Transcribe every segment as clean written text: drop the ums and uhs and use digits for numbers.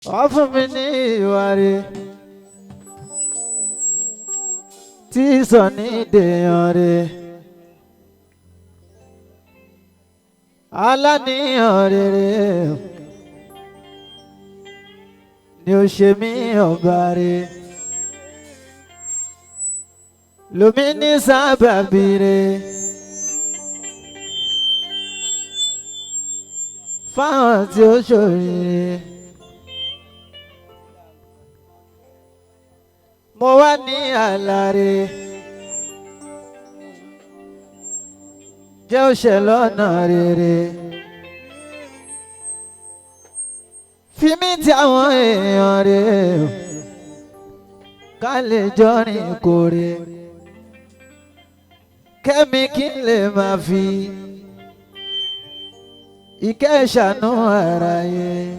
Wá fún mi ní ìwà rẹ̀ tí sọ ní dèèyàn rẹ̀ aláníyàn rere ni ó ṣe mí ọba rẹ̀ lomi ní sábàbí rẹ̀ fáwọn tí ó ṣòrire. Mo wá ní àlàré jẹ́ òṣè lọ́nà rere fi mí ti àwọn èèyàn rẹ̀ ká lè jọrin kórè kẹ́mi kí n lè máa fi ìkẹ́ ìṣàánú ara yẹn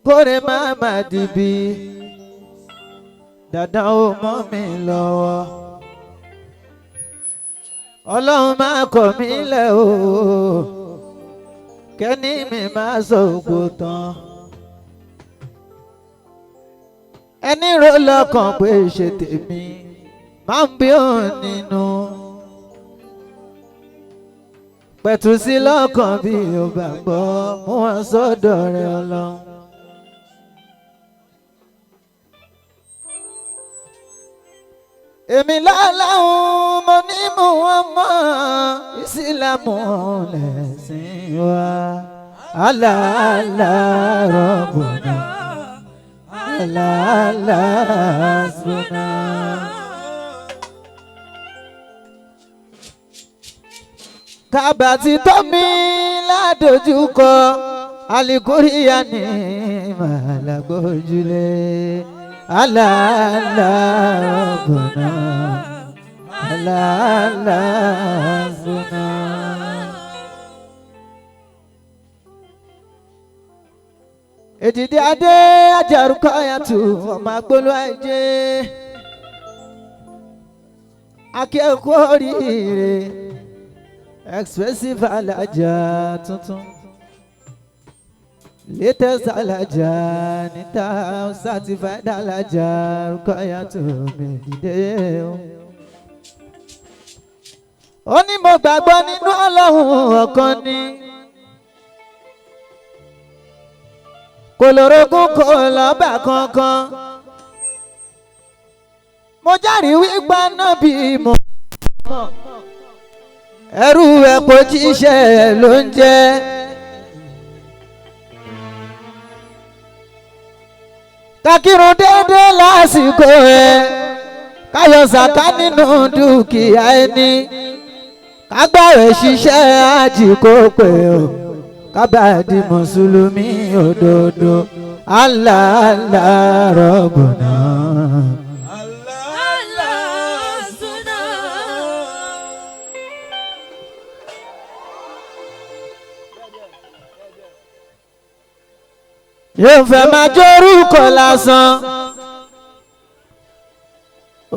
kórè má má dìbì dandan ó mọ́ mi lọ́wọ́ ọlọ́run máa kọ̀ mí lẹ̀ o kẹ́ni mi máa sọ ògbó tán ẹni ro lọ́kàn pé ṣe tèmi máa ń bí òun nínú pẹ̀tù sí lọ́kàn bí ó bá gbọ́ mú wọn sọ́dọ̀ rẹ̀ ọlọ́run. Èmi láláhùn mo ní mú wọn mọ́ ìsìlámù lẹ̀sìn wa aláàlá rọ̀bùnà aláàlá sùnà. Kábà ti tọ́ mi ládojúkọ alikóríyá ni màlágbójúlé aláàlá rọ̀bùnà aláàlá sùnà. Èdìdí adé ajarúkọ yàtú ọmọ agbóló ajé akẹ́kọ̀ọ́ oríire expensive alájà tuntun latest alájà níta certified alájà rúkọ yàtú mẹ́dìdé o. Ó ní mo gbàgbọ́ nínú Ọlọ́run ọ̀kan ni. Kò lórogún kò lọ́ba kankan. Mo jẹ́rìí wípé nábì mo ẹrú ẹ̀ kò jíṣẹ́ ló ń jẹ́. Kakírun déédéé lásìkò ẹ̀ káyọ̀ sàká nínú dúkìá ẹni kágbára ṣiṣẹ́ àjìkó pé o kábà di mùsùlùmí òdodo aláàlá rọ̀bùnà. Yóò fẹ́ máa jórúkọ lásán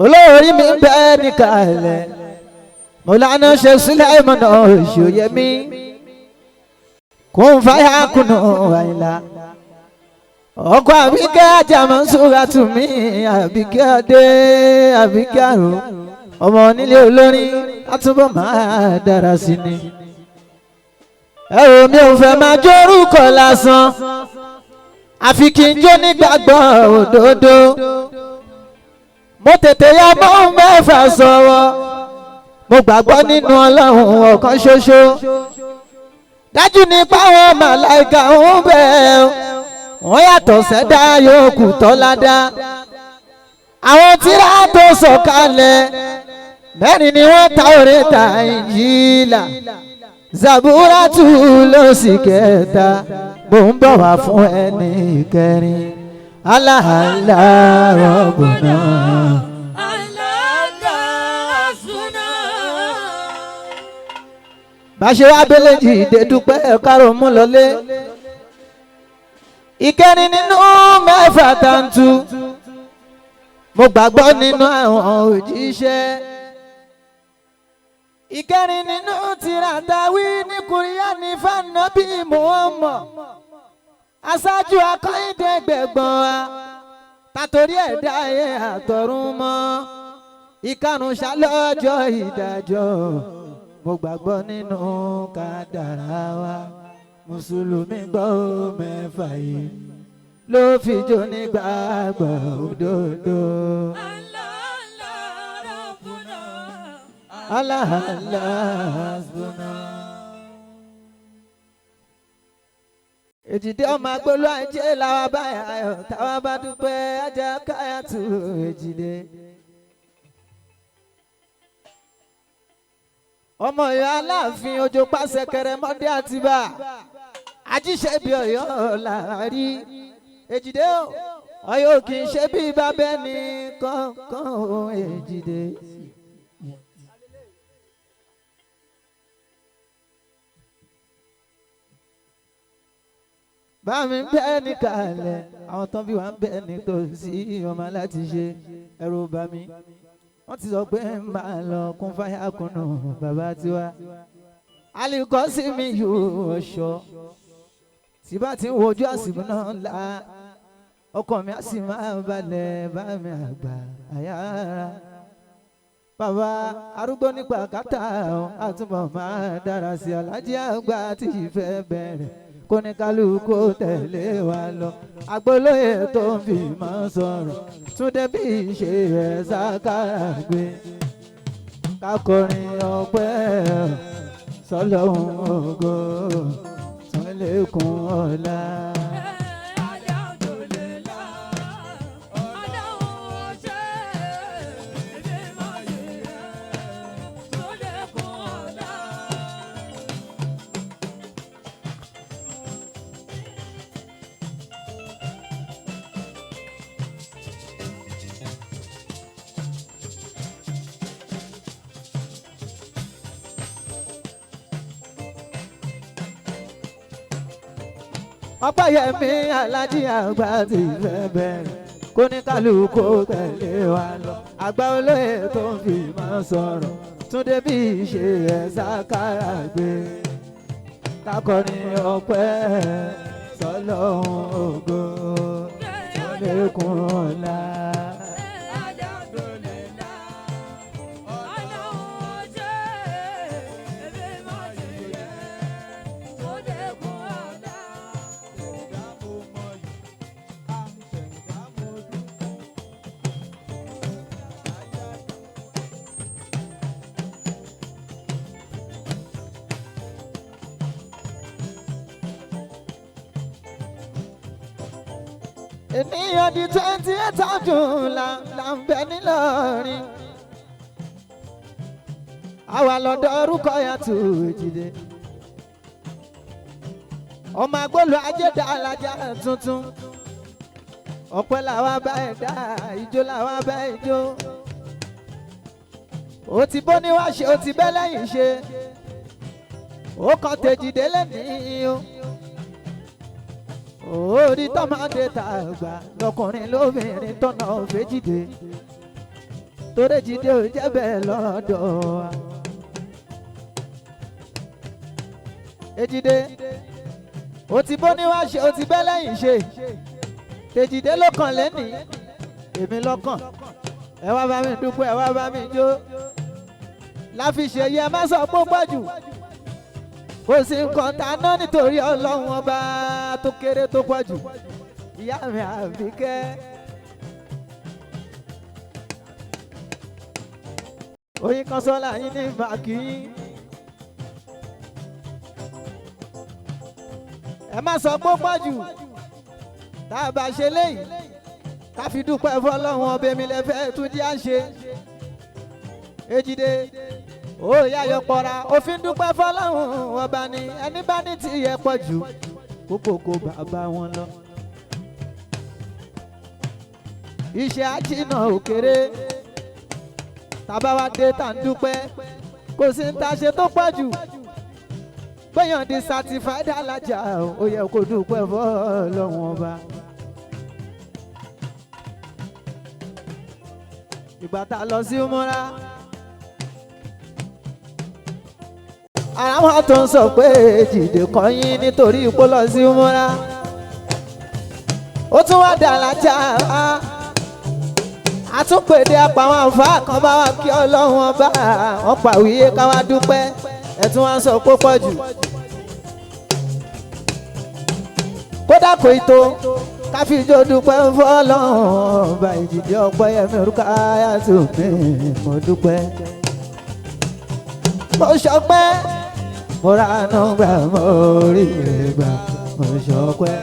olórí mi bẹ́ẹ̀ ní kàlẹ́ mọ̀lánà ṣe Sùláìmọ̀nà Òṣòyẹmí kún fáyà kùnà àyìnlá ọkọ àbíkẹ́ ajámọ́sọ́ra tù mí àbíkẹ́ adé àbíkẹ́ àrùn ọmọ onílé olórin àtúbọ̀ máa dára sí ni. Ẹ ò mi ò fẹ́ máa jórúkọ lásán àfi kí n jó nígbàgbọ́ òdodo mo tètè ya mọ́ mẹ́fà sọ̀rọ̀ mo gbàgbọ́ nínú Ọlọ́run ọ̀kan ṣoṣo dájú ní páwọn màláìka ń bẹ wọ́n yàtọ̀ sẹ́dá yòókù tọ́ládá àwọn tírà tó sọ̀kalẹ̀ mẹ́rin ni wọ́n ta Tàórátà Ìnjílà Sàbúrátù ló sì kẹta mò ń bọ̀ wá fún ẹni kẹrin aláàlá rọ̀bùnà. Báṣe wá bẹ́lẹ̀ jìde dúpẹ́ kárò mú lọlé. Ìkẹrin nínú mẹ́fà tàǹtù. Mo gbàgbọ́ nínú àwọn òjíṣẹ́. Ìkẹrin nínú tírà táwí ní Kùránì fànàbí Muhammad. Aṣáájú akọ́yìndé gbẹ̀gbọ́n wa tàtórí ẹ̀dá ayé àtọ̀run mọ́ ìkarùn ṣàlọ́jọ́ ìdájọ́ mo gbàgbọ́ nínú kádàrá wa mùsùlùmí gbọ́ mẹ́fà yìí ló fi jó nígbàgbọ́ òdodo. Allah Allah hasbuna. Èjìdé ọmọ agbolú ajé làwa bá ayọ̀ táwa bá dúpẹ́ ajá káyà tù èjìdé. Ọmọ Ọ̀yọ́ Aláàfin Òjó pàṣẹ kẹrẹmọdé àtibá ajíṣẹ́ bí Ọ̀yọ́ làárí èjìdé o Ọ̀yọ́ kì í ṣe bí bàbá ẹni kọ̀ọ̀kan o èjìdé. Bá mi bẹ́ẹ̀ ní kalẹ̀ àwọn tán bí wà ń bẹ́ẹ̀ ní tòsí ọmọ láti ṣe ẹrù bá mi. Wọ́n ti sọ pé ń bá a lọ kún fáyà kùnà bàbá tiwa. Alùkọ́ sí mi yóò ṣọ. Tí bá ti ń wojú àsìkò náà la ọkọ mi á sì máa balẹ̀ bá mi àgbà àyàrá. Bàbá arúgbó nípa kátà àtúbọ̀ máa dára sí alájí àgbà tí ìfẹ́ bẹ̀rẹ̀ kóníkálukú tẹ̀lé wa lọ agbolóye tó ń fi máa sọ̀rọ̀ túndé bí ṣe ẹ̀ sákàrà gbé kakọrin ọpẹ́ sọlọ́hún ògo tún lẹ́kùn ọ̀la. Ọpẹ́yẹmí alájí àgbà ti fẹ́ bẹ̀rẹ̀ kóníkálukú tẹ̀lé wa lọ àgbà olóyè tó ń fi máa sọ̀rọ̀ túndé bí ṣe ẹ̀ sákàrà gbé kakọrin ọpẹ́ sọlọ́hún ògo sọlẹ́kùn ọ̀la. Ènìyàn di 28 of June là ń bẹ nílọrin. Àwa lọ́dọ̀ orúkọ yẹn tù Èjìdé. Ọmọ agbólo ajédá alájà tuntun. Ọpẹ́ làwa bá ẹ̀ dá, ijó làwa bá ẹ̀ jó. Ó ti bó níwá ṣe, ó ti bẹ́ lẹ́yìn ṣe. Ó kàn tèjìdé lẹ́nìí o. Orí tọ́mọdé tàgbà lọkùnrin lóbìnrin tọ́nà òféjìdé toréjìdé ò jẹ́ bẹ́ẹ̀ lọ́dọ̀ wa. Èjìdé ó ti bó níwá ṣe ó ti bẹ́ lẹ́yìn ṣe tèjìdé ló kàn lẹ́nìí èmi lọ́kàn ẹ wá bá mi dúpẹ́ ẹ wá bá mi jó láfi ṣe yẹ má sọ púpọ̀ jù. Kò sí nǹkan tá a ná nítorí Ọlọ́run ọba tó kéré tó pọ̀ jù ìyá mi Àbíkẹ́. Oyin kan sọ́la yín ní màkì yín. Ẹ má sọ pé ó pọ̀ jù tá a bá ṣe léyìí ká fi dúpẹ́ fọlọ́run ọbẹ̀ mi lẹ́fẹ̀ẹ́ tún jẹ́ àṣe. Èjìdé ó yáyọ pọ̀ra òfin dúpẹ́ fọlọ́run ọba ni ẹni bá ní tiẹ̀ pọ̀ jù kókó bàbá wọn lọ. Iṣẹ́ àjìnà òkèrè tàbá wa dé tá ń dúpẹ́ kò sí ń ta ṣe tó pọ̀ jù gbẹ̀yàn di certified alájà ó yẹ kó dúpẹ́ fọlọ́run ọba. Ìgbà tá a lọ sí múra. Àwọn tó ń sọ pé Èjìdé kọyín nítorí ipò lọ sí múra. Ó tún wá dà lájà àtúnpèdè apàwọn àǹfààní kan bá wà kí ọlọ́run ọba wọn pàwíyé ká wá dúpẹ́ ẹ̀ tún wá ń sọ pé pọ̀ jù. Kódà kò ì tó káfíjó dúpẹ́ fọlọ́run ọba ìdìdí ọpẹ́ yẹmi orúkọ ayáàtú mi mo dúpẹ́. Mo ṣọpẹ́ mo ránú gbà mo rí gbà mo ṣọpẹ́.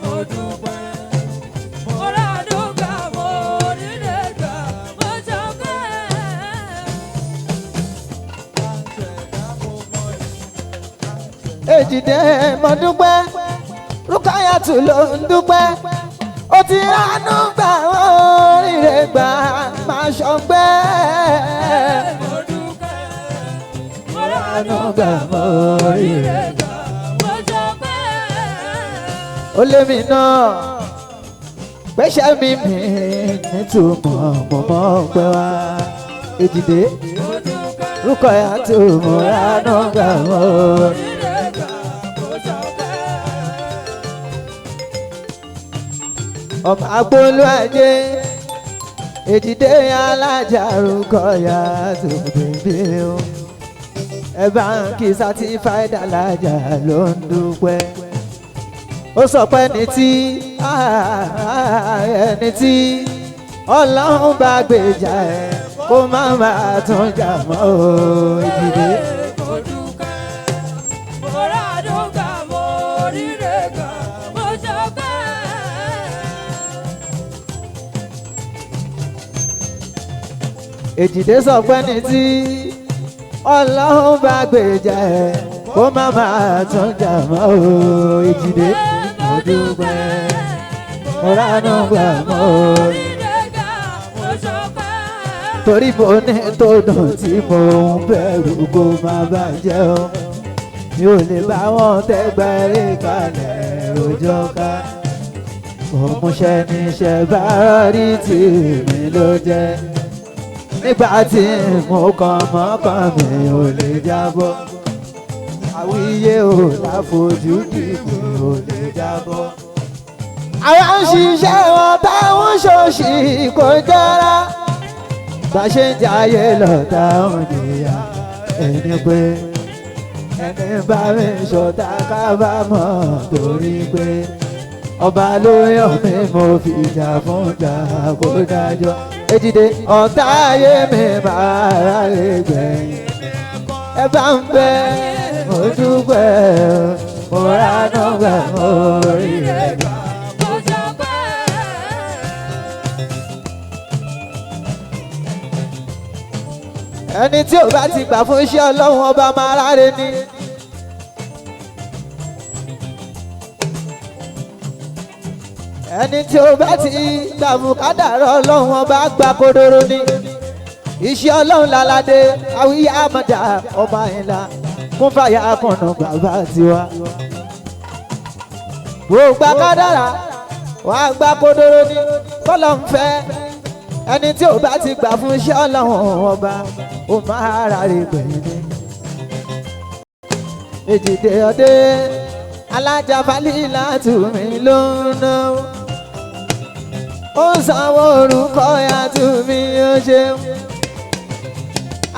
Mo dúpẹ́, mo ránú gbà, mo ríre gbà, mo ṣọpẹ́. Èjìdé mo dúpẹ́ Rúkáyàtù ló ń dúpẹ́ ó ti ránú gbà ó ríre gbà máa ṣọpẹ́. Mo dúpẹ́, mo Ránú ránú gbà mo ríre ríre gbà, mo ṣọpẹ́. Ó lé mi náà pẹ́ṣẹ́ mi mi nítumọ̀ mo mọ̀ pẹ́ wá Èjìdé Mo dúpẹ́, Rúkáyàtù mo ránú gbà mo. ríre gbà, mo ṣọpẹ́. Ọmọ agbolú ajé Èjìdé alájà Rúkáyàtù bèbè o ẹ bá ń kí certified alájà ló ń dúpẹ́ ó sọ pé ẹni tí ọlọ́run bá gbèjà ẹ kó má máa tún jà mọ́ o Èjìdé. Mo dúpẹ́, mo ránú gbà, mo ríre gbà, mo ṣọpẹ́. Èjìdé sọ pé ní tí ọlọ́run bá gbèjà ẹ kó má máa tún jà mọ́ o Èjìdé. Mo dúpẹ́ mo ránú gbà mọ́ o Ríre gbà, mo ṣọpẹ́. Torí mo ní tó dùn tí mo ń bẹ̀rù kó má bàjẹ́ o mi ò lè bá wọn tẹ́gbà eré kalẹ̀ rojọ́ ká òmùṣẹ́ níṣẹ́ bá rí tí mi ló jẹ́ nígbà tí mo kàn mọ́kàn mi ò lè jábọ́ àwíyé ò láfojúdi mi ò lè jábọ́. Àwọn ń ṣiṣẹ́ wọn táwọn ṣòṣì kò jọra bá ṣe ń jayé lọ́tà ń jìyà ẹni pé ẹni bá mi ṣọ̀tá kábàámọ̀ torí pé ọba ló yàn mí mo fi jà fún jà kó dájọ́ Èjìdé ọ̀tá ayé mi máa ráyè gbẹ̀yìn ẹ bá ń bẹ mo dúpẹ́ mo ránú gbà mo rí rẹ̀ gbà. Mo ṣọpẹ́. Ẹni tí ò bá ti gbà fún iṣẹ́ ọlọ́run ọba máa ráre ni. Ẹni tí ò bá ti gbà fún kádàrá ọlọ́run ọba gbà kodoro ni. Iṣẹ́ ọlọ́run láládé àwíyá àmọ̀dá ọba ìlà kún fàyà kùnà bàbá tiwa. Gbogbo kádàrá wàá gbà kodoro ni kọ́lọ́ ń fẹ́ ẹni tí ò bá ti gbà fún iṣẹ́ ọlọ́run ọba ó máa ráre gbẹ̀yìn ni. Èjìdé ọdẹ alájà Fálílátù mi ló ń ná ó ń sanwó orúkọ yàtú mi ó ṣeun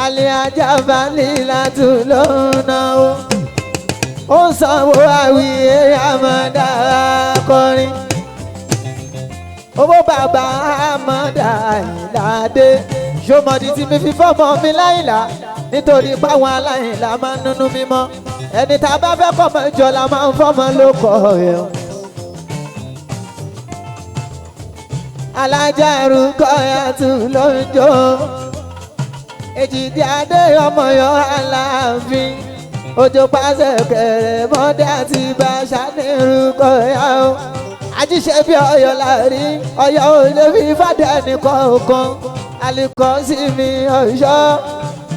alájà Fálílátù ló ń ná ó ń sanwó àwíyé àmọ́dá akọrin owó bàbá àmọ́dá àyìnláde ṣọmọdé tí mi fi fọ́mọ mi láyìnlá nítorí páwọn aláìlá máa ń nínú mímọ́ ẹni tá a bá fẹ́ kọ́mọ jọ la máa ń fọ́mọ ló kọ́ ẹ̀ o. Alájà Rúkọ́yàtù ló ń jó Èjìdí adé ọmọ yọ aláàfin òjò pàṣẹ kẹrẹ mọ́dé àti bàṣà ní Rúkọ́yà o àjíṣe bí Ọ̀yọ́ láàrí Ọ̀yọ́ ò lè fi fàdé nìkan kan àlìkọ́ sí mi ọ̀ṣọ́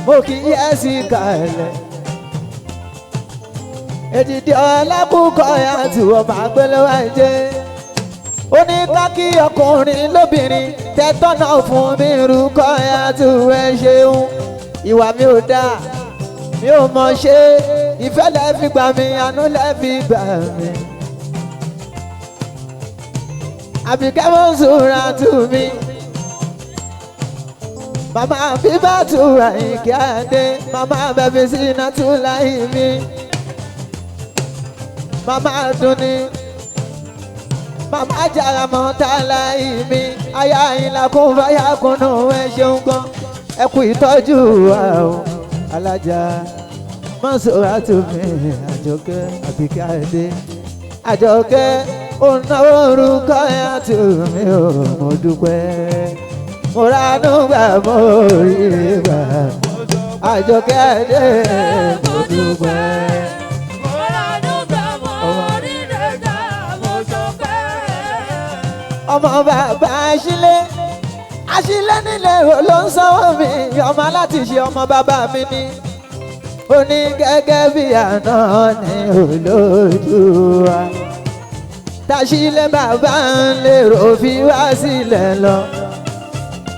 mo kì í yẹ sí kalẹ̀. Èjìdí Ọlákùkọ̀yàtù ọmọ àgbẹ̀lẹ̀ jẹ́ ó ní kákí ọkùnrin lóbìnrin tẹ́tọ́nà fún mi Rúkọ́yàtù ẹ ṣeun ìwà mi ò dáa mi ò mọ̀ ṣe ìfẹ́ lẹ́ fi gbà mí àánú lẹ́ fi gbà mí. Àbíkẹ́ Mọ́súra tù mí. Màmá bíbá tù Àyìnkẹ́ Adé. Màmá bẹ̀bí sí iná tù láì mi. Màmá Dunni. Màmá jàrá mọ́ tá láì mi. Aya ìlà kún fáyà kúnnú ẹ ṣeun gan. Ẹ kú ìtọ́jú wa o. Alájà Mọ́súra tù mí. Àjọkẹ́ Àbíkẹ́ Adé. Àjọkẹ́ ọ̀nà orúkọ ẹ̀ àti mi ò mo dúpẹ́. Mo ránú gbà mo rí gbà. Àjọkẹ́ Adé mo dúpẹ́. Mo ránú gbà mo ríre gbà mo ṣọpẹ́. Ọmọ bàbá Aṣílé Aṣílé nílé ló ń sanwó mi. Ọmọ aláti ṣe ọmọ bàbá mi ni. Ó ní gẹ́gẹ́ bí àná ni olójú wa. Tàṣílẹ̀ bàbá ń lérò fi wá sílẹ̀ lọ.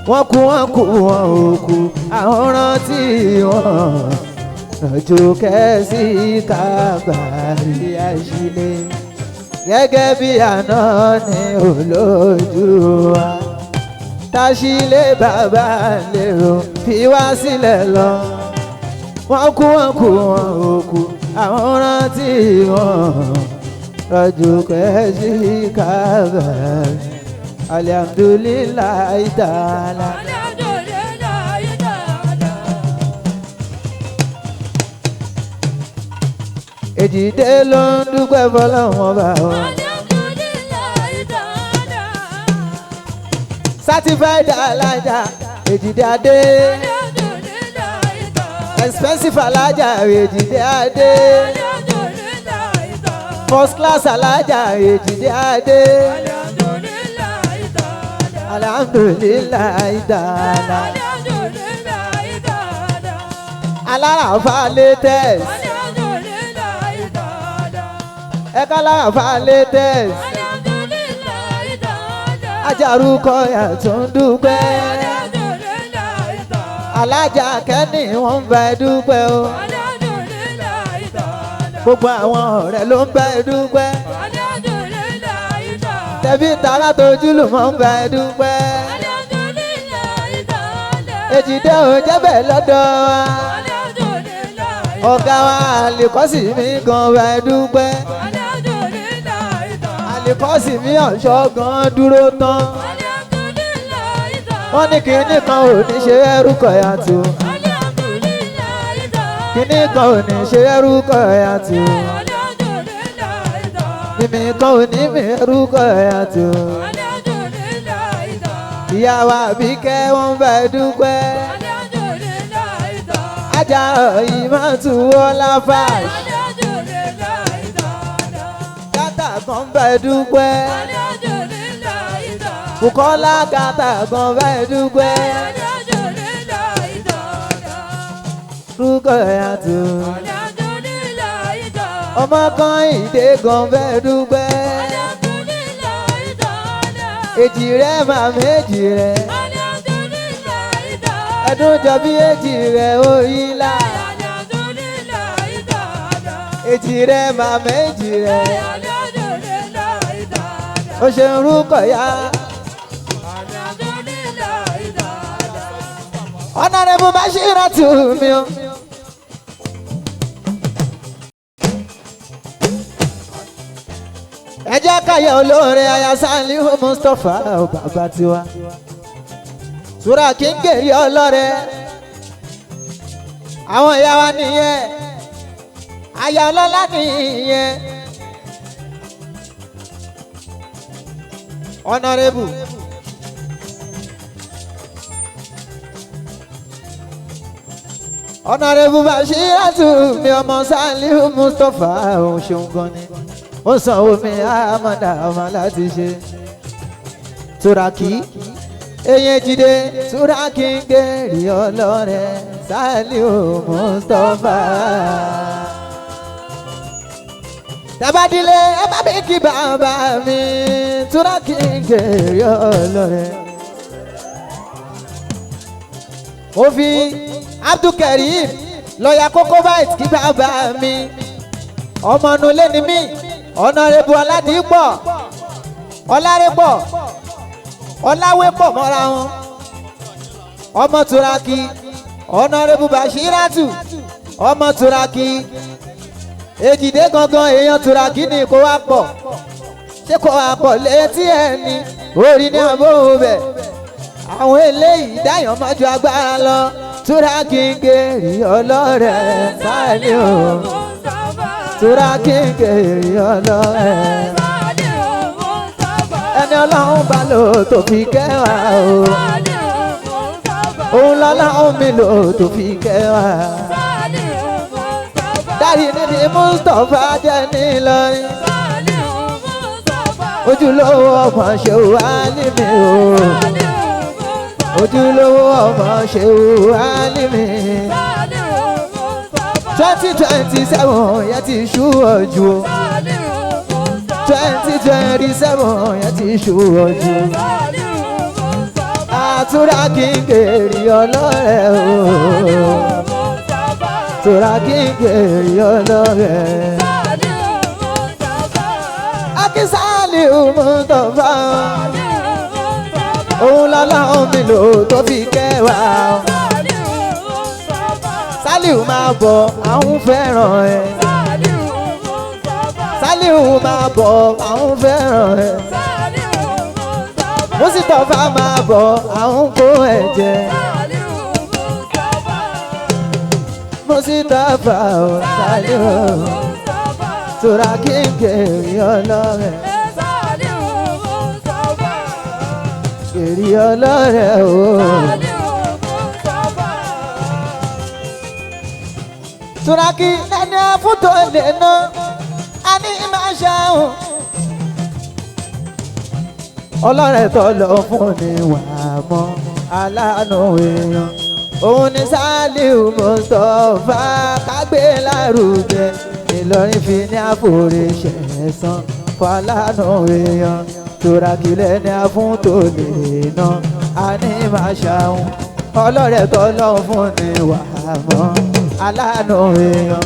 Wọ́n kú wọ́n kú wọn ò kú, àwọn rántí wọn. Rọ̀jò kẹ́sì kábàárì Aṣílẹ̀. Gẹ́gẹ́ bí àná ni olójú wa. Tàṣílẹ̀ bàbá ń lérò fi wá sílẹ̀ lọ. Wọ́n kú wọ́n kú wọn ò kú, àwọn rántí wọn. Rọ̀jò kẹ́sì kábàárì. Alhamdulillahi ta'ala. Alhamdulillahi ta'ala. Èjìdé ló ń dúpẹ́ fọlọ́run ọba o. Alhamdulillahi ta'ala. Certified alájà Èjìdé Adé. Alhamdulillahi ta'ala. Expensive alájà Èjìdé Adé. Alhamdulillahi ta'ala. First class alájà Èjìdé Adé. Alhamdulillahi ta'ala. Alhamdulillahi ta'ala. Alhamdulillahi ta'ala. Aláràfà latest. Alhamdulillahi ta'ala. Ẹ̀ka aláràfà latest. Alhamdulillahi ta'ala. Ajarúkọ yàtọ̀ ń dúpẹ́. Alhamdulillahi ta'ala. Alájà kẹ́ni wọ́n ń bá ẹ dúpẹ́ o. Alhamdulillahi ta'ala. Gbogbo àwọn ọ̀rẹ́ ló ń bá ẹ dúpẹ́. Alhamdulillahi ta'ala. Tẹ̀bí tara tojúlùmọ̀ ń bá ẹ dúpẹ́. Alhamdulillahi ta'ala. Èjìdé ò jẹ́bẹ̀ lọ́dọ̀ wa. Alhamdulillahi Ọ̀gá wa àlìkọ́sì mi gan bá ẹ dúpẹ́. Alhamdulillahi ta'ala. Àlìkọ́sì mi ọ̀ṣọ́ gan dúró tán. Alhamdulillahi ta'ala. Wọ́n ní kinní kan ò ní ṣe ẹrú kọ̀ yàtọ̀. Alhamdulillahi ta'ala. Kinní kan ò ní ṣe ẹrú kọ̀ yàtọ̀. Alhamdulillahi ta'ala. Mímí kan ò ní mi ẹrú kọ̀ yàtọ̀. Alhamdulillahi ta'ala. Ìyá wa Àbíkẹ́ wọ́n bá ẹ dúpẹ́. Alhamdulillahi ta'ala. Ajá ìmọ̀tún wọlá fàṣ. Alhamdulillahi ta'ala. Gátà kan bá ẹ dúpẹ́. Alhamdulillahi ta'ala. Bùkọ́lá gátà kan bá ẹ dúpẹ́. Alhamdulillahi ta'ala. Rúkọ̀ yàtọ̀. Alhamdulillahi ta'ala. Ọmọ kan ìdè gan bá ẹ dúpẹ́. Alhamdulillahi ta'ala. Èjì rẹ̀ máa méjì rẹ̀. Alhamdulillahi ta'ala. Ẹdún jọ bí èjì rẹ̀ òyìnlá. Alhamdulillahi ta'ala. Èjì rẹ̀ máa méjì rẹ̀. Alhamdulillahi ta'ala. Ó ṣe ń rúkọ̀ yá. Alhamdulillahi ta'ala. Ọ̀nàrẹ́bù Bashiratu mi o. Ẹ jẹ́ káyọ̀ olóore aya Salihu Mustapha ò bàbá tiwa. Sùrà kí ń gèrè ọlọ́rẹ̀. Àwọn ìyá wa nìyẹn. Aya ọlọ́lá nìyẹn. Ọ̀nàrẹ́bù. Ọ̀nàrẹ́bù Bashiratu mi ọmọ Salihu Mustapha òun ṣeun gan ni. Ó san omi àmàdà ọmọ láti ṣe. Túràkì eyín jíde Túràkì ń gèrè ọlọ́rẹ̀ Salihu Mustapha. Tàbádìlé ẹ bá mi kí bàbá mi Túràkì ń gèrè ọlọ́rẹ̀. Mo fi Abdulkareem lọ́ọ̀yà Kókó Bite kí bàbá mi ọmọ nulẹ̀ ni mí ọ̀nàrẹ́bù Ọládìpọ̀ Ọlárẹ́pọ̀ Ọláwépọ̀ mọ́ra wọn ọmọ Turaki Honorable Bashiratu ọmọ Turaki Èjìdé gangan èèyàn Turaki ni kó wá pọ̀ ṣé kó wá pọ̀ létí ẹ̀ ni orí ní àbóhùn bẹ̀ àwọn eléyìí dáyàn má ju agbára lọ Turaki ń gèrè ọlọ́rẹ̀ sáàlì o Turaki ń gèrè ọlọ́rẹ̀ ẹni ọlọ́run bá lò tó fi kẹwàá o òun lọ́lọ́run mi lò tó fi kẹwàá dárí níbi Mustapha jẹ́ nílọrin ojúlówó ọmọ ṣe wá níbi o ojúlówó ọmọ ṣe wá níbi 2027 yẹn ti ṣú ọjọ́ o 2027 yẹn ti ṣú ọjọ́ àtúrà kí n kèrè ọlọ́rẹ̀ o Turaki ń kèrè ọlọ́rẹ̀ Akínsálíù Mustapha òun lọ́lọ́run mi lò tó fi kẹwàá Sálíù máa bọ̀ àwọn fẹ́ràn ẹ̀ Sálíù máa bọ̀ àwọn fẹ́ràn ẹ̀ Mustapha máa bọ̀ àwọn kó ẹ̀ jẹ Mustapha ò Sálíù Turaki ń kèrè ọlọ́rẹ̀ kèrè ọlọ́rẹ̀ o. Turaki ẹni afúntò lè ná a ní máa ṣàhùn. Ọlọ́rẹ̀ tó lọ fún ni wà á mọ́ aláàánú èèyàn. Òun ni Sálíù Mustapha kágbé lárugẹ. Ìlọrin fi ní àforí ṣẹ̀san fàlànà èèyàn. Turaki lẹ́ni afúntò lè ná a ní máa ṣàhùn. Ọlọ́rẹ̀ tó lọ fún ni wà á mọ́ aláàánú èèyàn.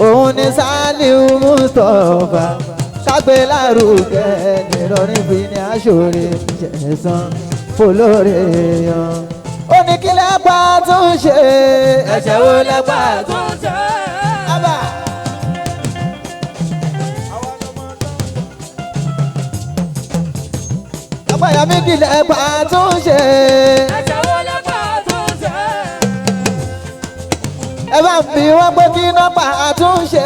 Òun ni Sálíù Mustapha kágbé lárugẹ nìrọ̀rìn fi ní aṣọ́re ṣẹ̀san fọlọ́rẹ̀ èèyàn. Ó ní kí lẹ́pà tún ṣe ẹ̀ṣẹ̀ wo lẹ́pà tún ṣe. Abba. Ọ̀pọ̀yà mi kí lẹ́pà tún ṣe. Ẹ bá ń bi wọ́n pé kí nọ́pà tún ṣe.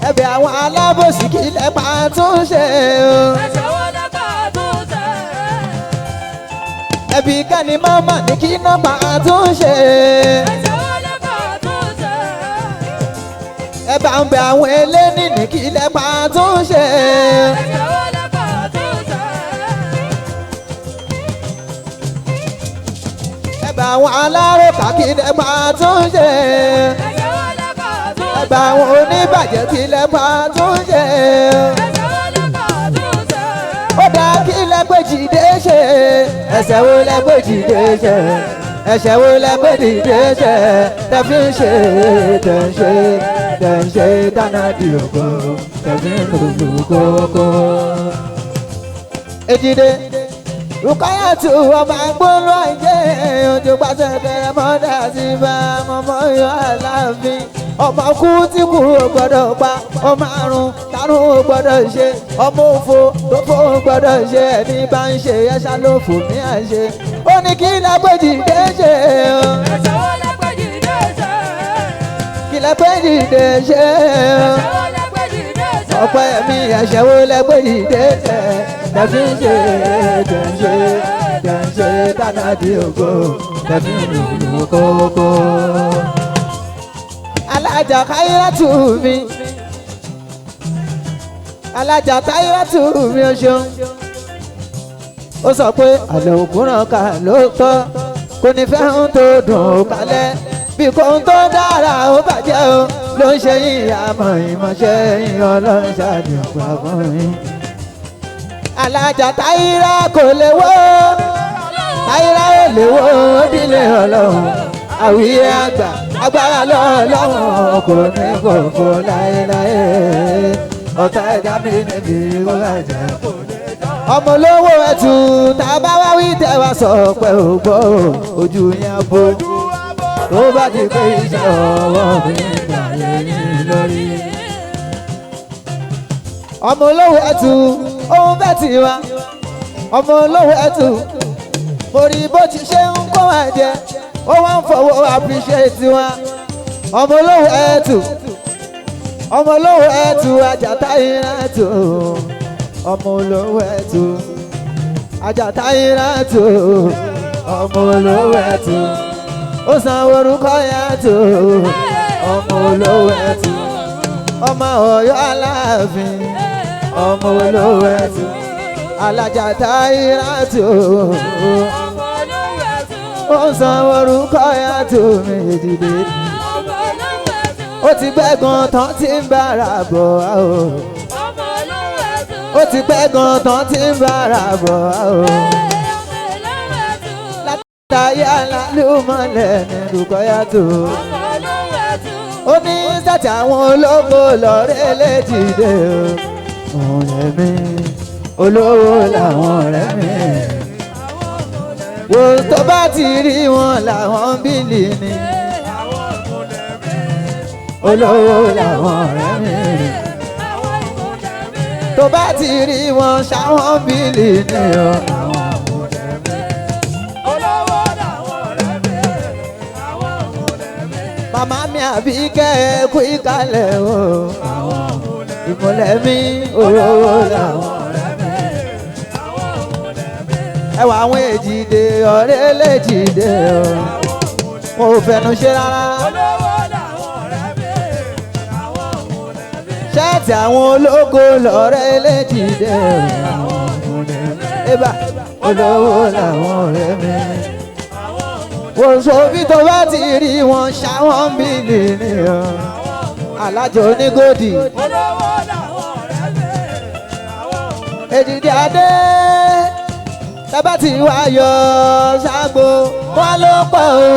Ẹ̀bẹ̀ àwọn alábòsí kí lẹ́pà tún ṣe. Ẹ̀bí kẹ́ni mọ́mọ́ ní kí nọ́pà tún ṣe. Ẹ bá ń bẹ àwọn eléni ní kí lẹ́pà tún ṣe. Ẹ bá àwọn aláròkà kí lẹ́pà tún ṣe. Ẹ bá àwọn oníbàjẹ́ kí lẹ́pà tún ṣe. Ó dáa kí lẹ́gbẹ̀jìdé ṣe. Ẹ̀ṣẹ̀ wo lẹ́gbẹ̀jìdé ṣe? Ẹ̀ṣẹ̀ wo lẹ́gbẹ̀jìdé ṣe? Tẹ fi ń ṣe tẹ̀ ń ṣe tẹ̀ ń ṣe dáná di ògo tẹ̀ fi ń lùlù kókó. Èjìdé Rukayatu ọmọ agbóhùn àìjẹ́ ojú pàṣẹ kẹrẹ mọ́dà sí bá ọmọ yọ aláàfin. Ọmọ kú tí kú ò gbọ́dọ̀ pa, ọmọ àrùn tárùn ò gbọ́dọ̀ ṣe, ọmọ òfò tó fò ò gbọ́dọ̀ ṣe, ẹni bá ń ṣe ẹ̀ṣá ló fò mí àṣe. Ó ní kí lágbèjìdé ṣe o. Kí lágbèjìdé ṣe o. Ọ̀pẹ́ mi ẹ̀ṣẹ̀ wo lágbèjìdé ṣe? Tẹ̀fí ń ṣe tẹ̀ ń ṣe tẹ̀ ń ṣe dáná di ògo tẹ̀fí ń lùlù kókó. Alájà Káyírátù mi Alájà Táyírátù mi ò ṣeun. Ó sọ pé àlẹ́ òkúràn ká ló tọ́ kò ní fẹ́ ń tó dùn ó kalẹ̀ bí kò ń tó dára ó bàjẹ́ o ló ń ṣe yín àmọ́ ìmọ̀ṣẹ́ yín ọlọ́run ṣàdùnkù fún yín. Alájà Táyírá kò lè wó Táyírá ò lè wó ó dílé ọlọ́run àwíyé àgbà agbára lọ́lọ́run kò ní kòkó láéláé. Ọ̀tá ẹ̀dá mi níbi kó bàjẹ́. Ọmọ olówó ẹ̀tù tá a bá wá wí tẹ́ wá sọ pé ò gbọ́ ojú yẹn bó. Tó bá ti pé iṣẹ́ ọwọ́ mi gbà lẹ́yìn lórí. Ọmọ olówó ẹ̀tù òun bẹ́ẹ̀ tì wá. Ọmọ olówó ẹ̀tù mo rí bó ti ṣe ń kó wa jẹ, ó wá ń fọwọ́ appreciate wa. Ọmọ olówó ẹ̀tù, ọmọ olówó ẹ̀tù Àjàtà ìrántó. Ọmọ olówó ẹ̀tù Àjàtà ìrántó. Ọmọ olówó ẹ̀tù ó san orúkọ yàtò. Ọmọ olówó ẹ̀tù ọmọ Ọ̀yọ́ Aláàfin. Ọmọ olówó ẹ̀tù Alájàtà ìrántó. Ó san orúkọ yàtò méjìdé. Ó ti pẹ́ gan tán tí ń bára bọ̀ á o. Ó ti pẹ́ gan tán tí ń bára bọ̀ á o. Látàyé alálùmọ́lẹ̀ ní orúkọ yàtò. Ó ní sẹ́tì àwọn ológo lọ́rẹ́ léjìdé o. Ọ̀rẹ́ mi olówó làwọn ọ̀rẹ́ mi. Wo tó bá ti rí wọn làwọn bílì ni. Olówó làwọn ọ̀rẹ́ mi. Tó bá ti rí wọn ṣáwọn bílì ni o. Màmá mi Àbíkẹ́ kú ìkàlẹ̀ o. Ìmọ̀lẹ̀ mi olówó làwọn ọ̀rẹ́ mi. Ẹwà àwọn èjìdè ọ̀rẹ́ léjìdè o. Mo ò fẹnu ṣe rárá. Ṣẹ́ẹ̀tì àwọn ológo lọ́rẹ́ léjìdè o. Ébà olówó làwọn ọ̀rẹ́ mi. Wò sọ bí tó bá ti rí wọn ṣáwọn bílì ni o. Alájọ onígòdì. Èjìdí adé tábà tí wá yọ ṣáàgbó wọn ló pọ̀ o.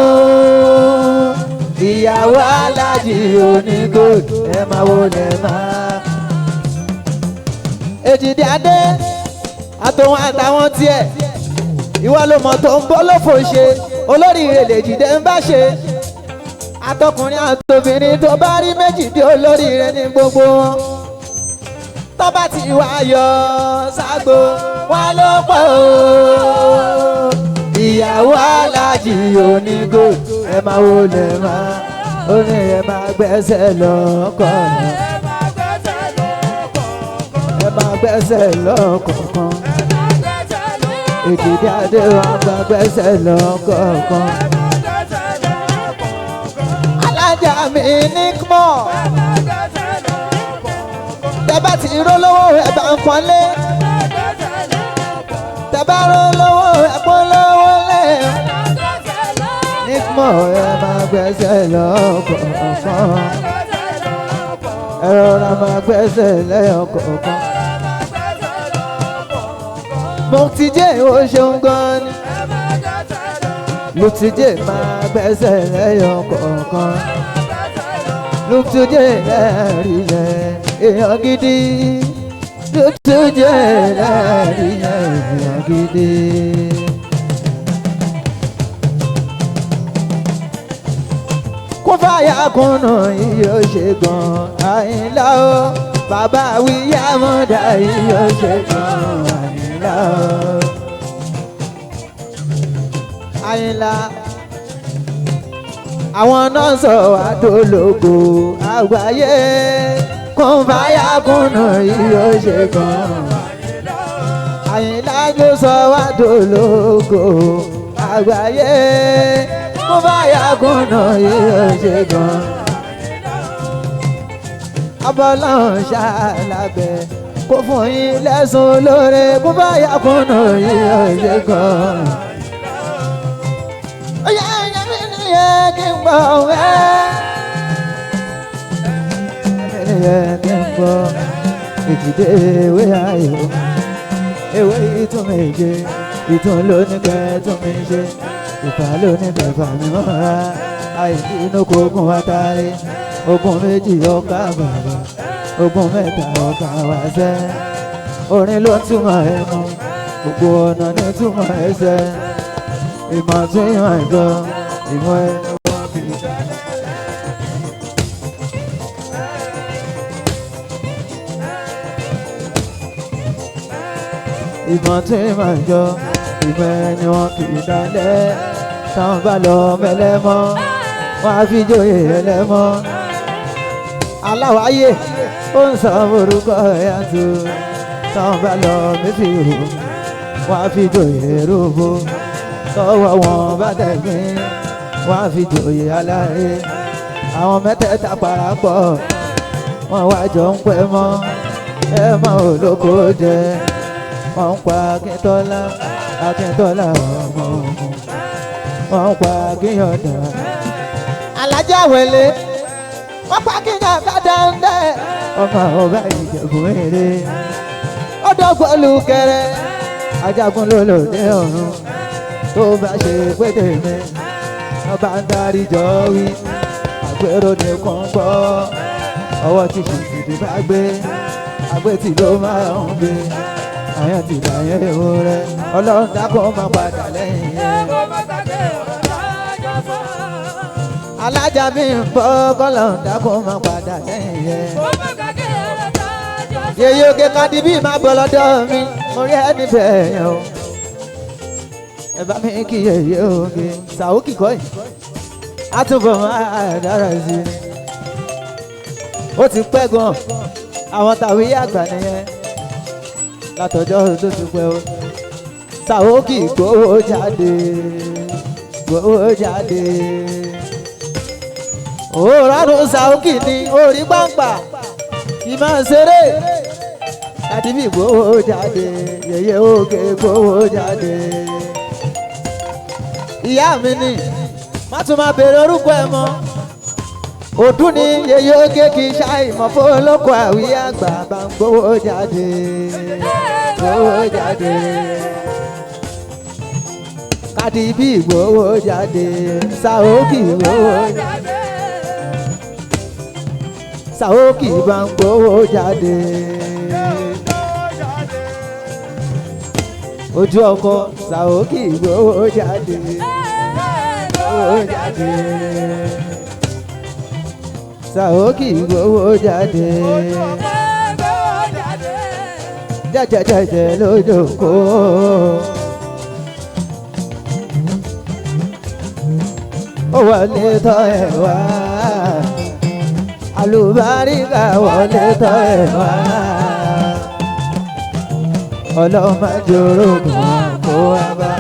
Ìyàwó alájì onígòdì ẹ máa wo lẹ máa. Èjìdí adé àtòun àtàwọn tiẹ̀ ìwọ ló mọ̀ tó ń bọ́ lófò ṣe olóríire lèjìdé ń bá ṣe. Àtọkùnrin àtobìnrin tó bá rí méjìdé olóríire ní gbogbo wọn. Tó bá ti wá yọ ságbó wọn ló pọ̀ o. Ìyàwó alájì onígò ẹ máa wo lè máa ó ní ẹ máa gbẹ́sẹ̀ lọ́kọ̀ọ̀kan. Ẹ máa gbẹ́sẹ̀ lọ́kọ̀ọ̀kan. Èjìdí adé wa máa gbẹ́sẹ̀ lọ́kọ̀ọ̀kan. Alájà mi ní kmọ̀. Tẹ́ bá ti rólówó ẹ bá ń pọ́nlé. Tẹ́ bá rólówó ẹ polówó lé. Ní kmọ̀ ẹ máa gbẹ́sẹ̀ lọ́kọ̀ọ̀kan. Ẹ rọra máa gbẹ́sẹ̀ lẹ́yọ̀kọ̀ọ̀kan. Mọ̀tìjẹ́ ò ṣeun gan ni. Lùtìjẹ́ máa gbẹ́sẹ̀ lẹ́yọ̀kọ̀ọ̀kan. Lùtìjẹ́ lẹ́rìí lẹ́ èèyàn gidi. Lùtìjẹ́ lẹ́rìí lẹ́ èèyàn gidi. Kún fàyà kùnà yìí ó ṣe gan Àyìnlá o. Bàbá wíyá mọ́dà yìí ó ṣe gan Àyìnlá o. Àyìnlá àwọn náà sọ àdólógo àgbáyé. Kún fàyà kùnà yìí ó ṣe gan Àyìnlá ló sọ àdólógo àgbáyé. Kún fàyà kùnà yìí ó ṣe gan. Abọ́láhùn ṣàlàbẹ̀ kó fún yín lẹ́sùn lóore. Kún fàyà kùnà yìí ó ṣe gan. Ó yẹ ẹ̀yẹ́ mi nìyẹn kí n gbọ́ ẹ́. Mi nìyẹn kí n gbọ́ èjìdé ewé ayò ewé ìtún méje ìtún lóníkẹ́ tún mi ṣe ìfà lóníkẹ́ fà mí mọ́ra àìsí inú kókun wá tárí ogun méjì ọkà bàbà Ogun mẹ́ta ọ̀gá wa sẹ́. Orin ló túmọ̀ ẹ mọ́, gbogbo ọ̀nà ní túmọ̀ ẹsẹ̀. Ìmọ̀ tún ìmọ̀ ìgbọ́, ìmọ̀ ẹ wọ́n fi dá. Ìmọ̀ tún ìmọ̀ ìjọ, ìmọ̀ ẹni wọn kì í dalẹ̀. Táwọn bá lọ mẹlẹ́mọ́, wọ́n á fi joyè ẹlẹ́mọ́. Aláwáyé ó ń sọ orúkọ ẹ̀yà tó. Táwọn bá lọ mẹ́fìrò, wọ́n á fi joyè rúbọ. Tọwọ́ wọn bá tẹ̀gbìn, wọ́n á fi joyè aláre. Àwọn mẹ́tẹ̀ẹ̀ta parapọ̀, wọ́n wá jọ ń pẹ́ mọ́. Ẹ mọ́ olóko jẹ, wọ́n ń pa Akíntọ́lá, Akíntọ́lá ọmọ ogun. Wọ́n ń pa Akínyọ̀dà. Alájà wẹ̀lé, wọ́n pa Akínyọ̀dà dáńdẹ́. Ọmọ ọba Ìjẹ̀bú èrè, ó dọ́gbọ́n lu kẹrẹ. Ajagun ló lòdì ọ̀run, tó bá ṣe pété mi, ọba ń darí jọ wí. Àgbérò nìkan gbọ́, ọwọ́ tí ṣìṣìdì bá gbé, àgbétì ló máa ń gbé. Àyàn ti dàyẹ̀ ewúrẹ́, Ọlọ́run dákun máa padà lẹ́yìn ẹ̀. Alájà mi ń bọ́, kọ́lọ́run dákun máa padà lẹ́yìn ẹ̀. Yèyé oge Cardi B máa bọ̀ lọ́dọ̀ mi, mo rí ẹni bẹ́ẹ̀ yẹn o. Ẹ bá mi kí yèyé oge, Sàókì kọ́ yìí, á túbọ̀ máa dára sí i. Ó ti pẹ́ gan, àwọn tàwí àgbà nìyẹn, látọjọ́ tó ti pẹ́ o. Sàókì gbowó jáde, gbowó jáde. Òórùn Sàókì ni orí gbàǹgbà, kì í máa ṣeré. Cardi B gbowó jáde, yèyé oge gbowó jáde. Ìyá mi ni, má tún máa béèrè orúkọ ẹ mọ́. Òdú ni yèyé oge kì í ṣàìmọ̀ fọlọ́kọ̀ àwí àgbà bá ń gbowó jáde, gbowó jáde. Cardi B gbowó jáde, Sàókì gbowó jáde. Sàókì bá ń gbowó jáde. Ojú ọkọ Sàókì gbowó jáde, gbowó jáde. Sàókì gbowó jáde. Jẹ́jẹ́jẹ́jẹ́ lójókòó. Ó wọlé tọ́ ẹ̀ wá. Àlùbáríkà wọlé tọ́ ẹ̀ wá. Ọlọ́run má jẹ́ orógùn kó wá bá.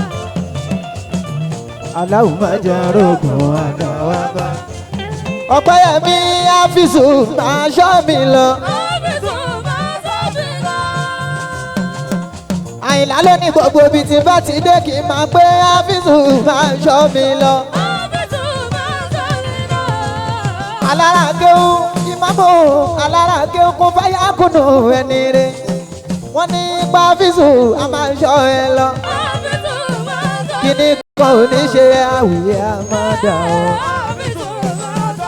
Aláwọ̀ má jẹ́ orógùn àdá wá bá. Ọ̀pẹ́yẹmí áfíìsù máa ṣọ́ mi lọ. Àyìnlá ló ní gbogbo ibi tí bá ti dé kí n máa pé áfíìsù máa ṣọ́ mi lọ. Alára kéwú ìmáàmù, alára kéwú kún fáyà kùnú ẹni rẹ̀. Wọ́n ní ipa áfíìsù a máa ṣọ́ ẹ lọ. Kíní kan ò ní ṣe àwìyé àmọ́dá o.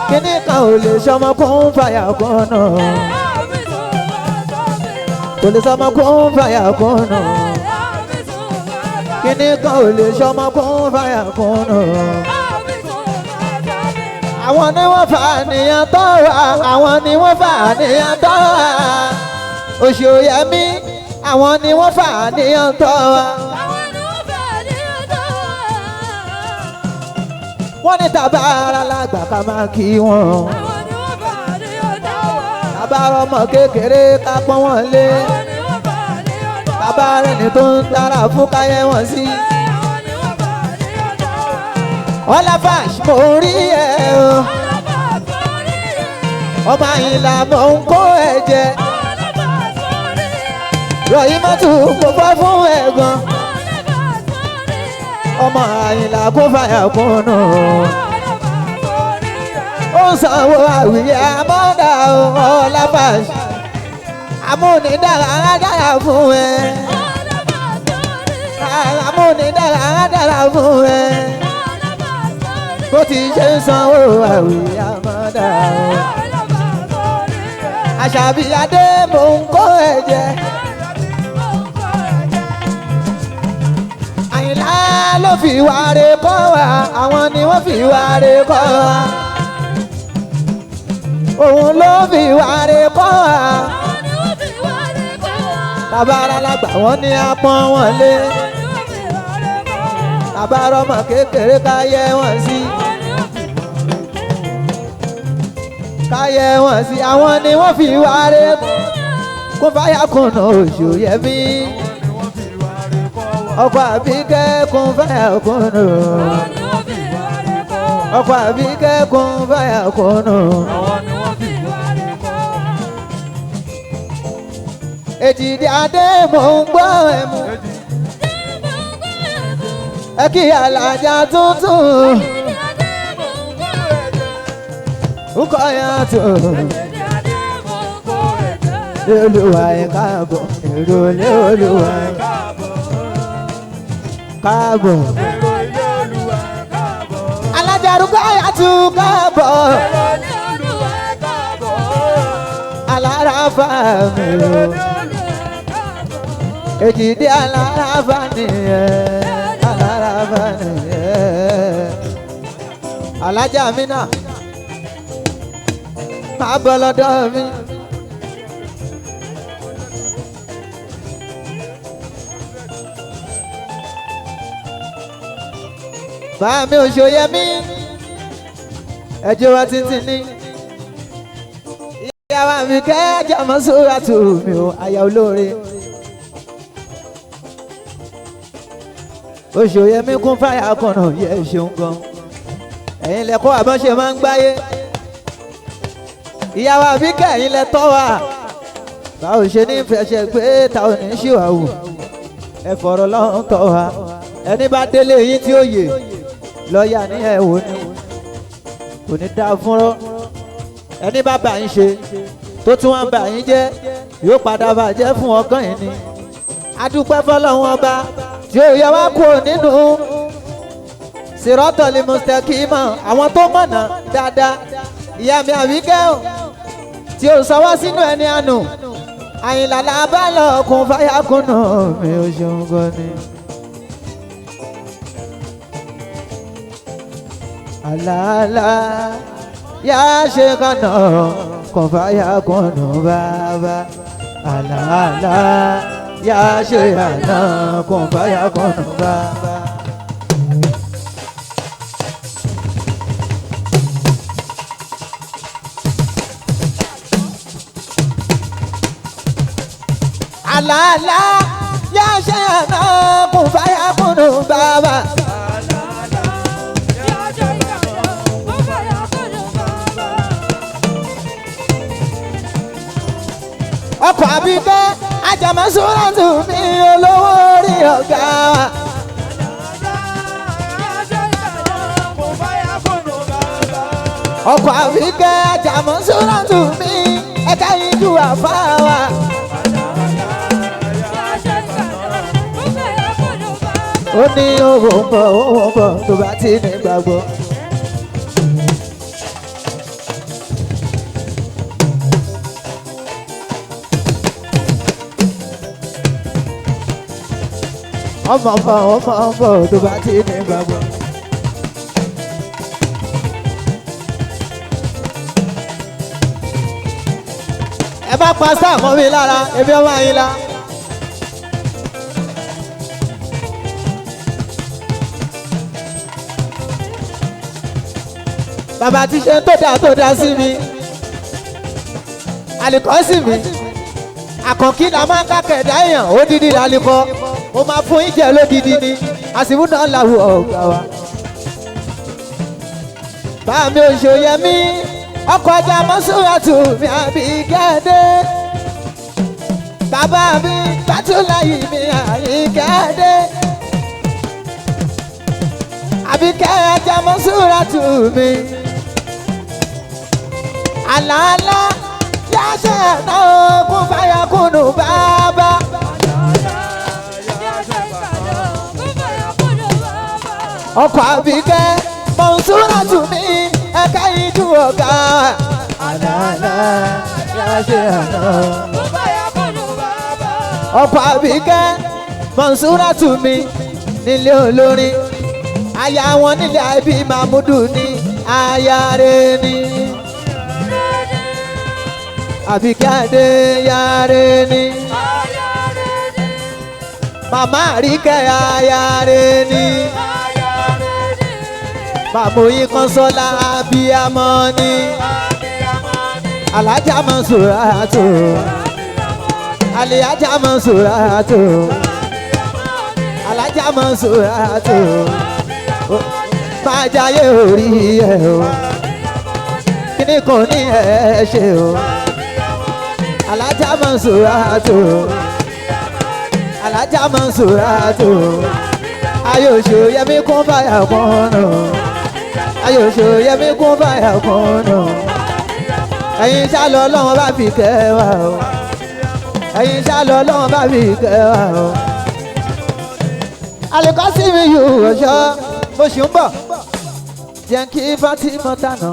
Kíní kan ò lè ṣọmọ kún fàyà kùnú. Kò lè ṣọmọ kún fàyà kùnú. Kíní kan ò lè ṣọmọ kún fàyà kùnú. Àwọn ni wọ́n fà níyàn tọ́ wa, àwọn ni wọ́n fà níyàn tọ́ wa. Òṣòyẹmí, àwọn ni wọ́n fà níyàn tọ́ wa. Wọ́n ní tàbára lágbà ká máa kí wọn. Tàbára ọmọ kékeré ká pọ́n wọn lé. Tàbára ẹni tó ń tara fún káyé wọn sí. Ọláfàṣ mo rí ẹ o. Ọmọ Àyìnlá mo ń kó ẹ jẹ. Rọ̀yìn mọ́tò mo fọ́ fún ẹ gan. Ọmọ Àyìnlá kún fàyà kúnnù. Ó ń sanwó àwìyé àmọ́dá o, Ọláfàṣ. Amúnidára dára fún ẹ. Amúnidára dára fún ẹ. Bó ti ṣe ń sanwó àwìyé àmọ́dá o. Àṣàbí adé mò ń kó ẹ̀jẹ̀. Àyìnlá ló fi wáre kọ́ wa, àwọn ni wọ́n fi wáre kọ́ wa. Òun ló fi wáre kọ́ wa. Bàbá alágbà wọ́n ní apọ́n wọn lé. Bàbá ọmọ kékeré ká yẹ wọ́n sí. Ká yẹ wọ́n sí, àwọn ni wọ́n fi wáre kó fáyà kùnà oṣù yẹmí. Ọkọ Àbíkẹ́ kún fáyà kùnà. Ọkọ Àbíkẹ́ kún fáyà kùnà. Èjìdí adé mò ń gbọ́ ẹ̀mú. Ẹ kí alájà tuntun. Nkọ ya tó. Olúwa ẹ káàbọ̀, èrò lé Olúwa ẹ káàbọ̀. Alájà Rúkáyà tún káàbọ̀. Alára fa mi o. Èjìdí alára fa nìyẹn. Alára fa nìyẹn. Alájà mi náà máa bọ̀ lọ́dọ̀ mi. Bá mi ò ṣòye mí, ẹjọ́ wa títí ní. Ìyá wa mi kẹ́jà mọ́ sóra tù mí o, aya olóore. Òṣòye mi kún fáyà kànnà yẹ ṣeun gan. Ẹ̀yin lẹ́kọ́ àbọ̀n ṣe máa ń gbáyé. Ìyá wa bí kẹ́yìn lẹ tọ́ wa. Báwo ṣe ní fẹsẹ̀ pé ta ò ní ṣìwà wò. Ẹ fọ̀rọ̀ lọ́hùn tọ́ wa. Ẹni bá délé yín tí ó yè lọ́ọ̀yà ní ẹ̀ wò ni. Kò ní dáa fúnrọ́. Ẹni bá bà yín ṣe tó tún wá ń bà yín jẹ́ yóò padà bàjẹ́ fún ọkàn yín ni. Adúpẹ́ fọlọ́hún ọba tí ó yẹ wá kúrò nínú sírọ́tọ̀lì mùsítẹ́kìmọ̀ àwọn tó mọ̀nà dáadáa. Ìyá mi Àbíkẹ́ o tí ó sọ wá sínú ẹni àánú. Àyìnlá làbá lọ kún fáyà kùnà mi ò ṣeun gan ni. Àlàálá yá ṣe kànà kún fáyà kùnà bàbá. Àlàálá yá ṣe kànà kún fáyà kùnà bàbá. Àlàálá yá ṣe àná kún fáyà kùnà bàbá. Ọkọ̀ Àbíkẹ́ Àjàmọ́súràtù mi olówó orí ọ̀gá. Ọkọ̀ Àbíkẹ́ Àjàmọ́súràtù mi ẹ̀ka ìjú àfáà wa. Ó ní owó ń bọ̀ owó ń bọ̀ tó bá ti ní gbàgbọ́. Ọmọ ń bọ̀ ọmọ ń bọ̀ tó bá ti ní gbàgbọ́. Ẹ bá pa sáà mọ́ mi lára, ebi ọmọ yín la. Bàbá ti ṣe tó dáa tó dáa sí mi, àlìkọ́ sí mi, àkànkí la máa ń kákẹ́dá èèyàn, odidi làlìkọ́, mo máa fún yín jẹ lódidi ni, àsìkò náà làwọ̀ ọ̀gá wa. Bá mi ò ṣòye mí, ọkọ̀ ajá mọ́súrátù mi Àbíkẹ́dé. Bàbá mi Bátúláyì mi Àyìnkẹ́dé. Àbíkẹ́ ajá mọ́súrátù mi. Àlàálá yáṣẹ́ náà kún fáyà kùnú bàbá. Ọkọ̀ Àbíkẹ́ mọ̀nsúrátù mi ẹ̀ka ìjú ọ̀gá. Àlàálá yáṣẹ́ ṣe àná. Ọkọ̀ Àbíkẹ́ Mọ̀nsúrátù mi nílé olórin. Aya wọn nílé àbí Mahmudu ní aya rẹ̀ ni. Àbíkẹ́ Adé yáre ni. Màmá Àríkẹ́ aya rẹ̀ ni. Màmú yín Kọ́nsọ́lá abiyamọ ni. Alájà Mọ̀nsúrátù. Alájà Mọ̀nsúrátù. Alájà Mọ̀nsúrátù. Máa jayé orí ẹ̀ o. Kíní kò ní ẹ̀ ṣe o. Alájà Mọ̀nsúrátù. Alájà Mọ̀nsúrátù. Ayọ̀ṣò yẹmí kún báyà kún nù. Ayọ̀ṣò yẹmí kún báyà kún nù. Ẹ̀yin ṣá lọ Ọlọ́run bá fi kẹ́ wa o. Ẹ̀yin ṣá lọ Ọlọ́run bá fi kẹ́ wa o. Àlùkọ́sí mi yóò ọ̀ṣọ́ mo ṣì ń bọ̀. Jẹ́ kí Fátímọ̀ tànà.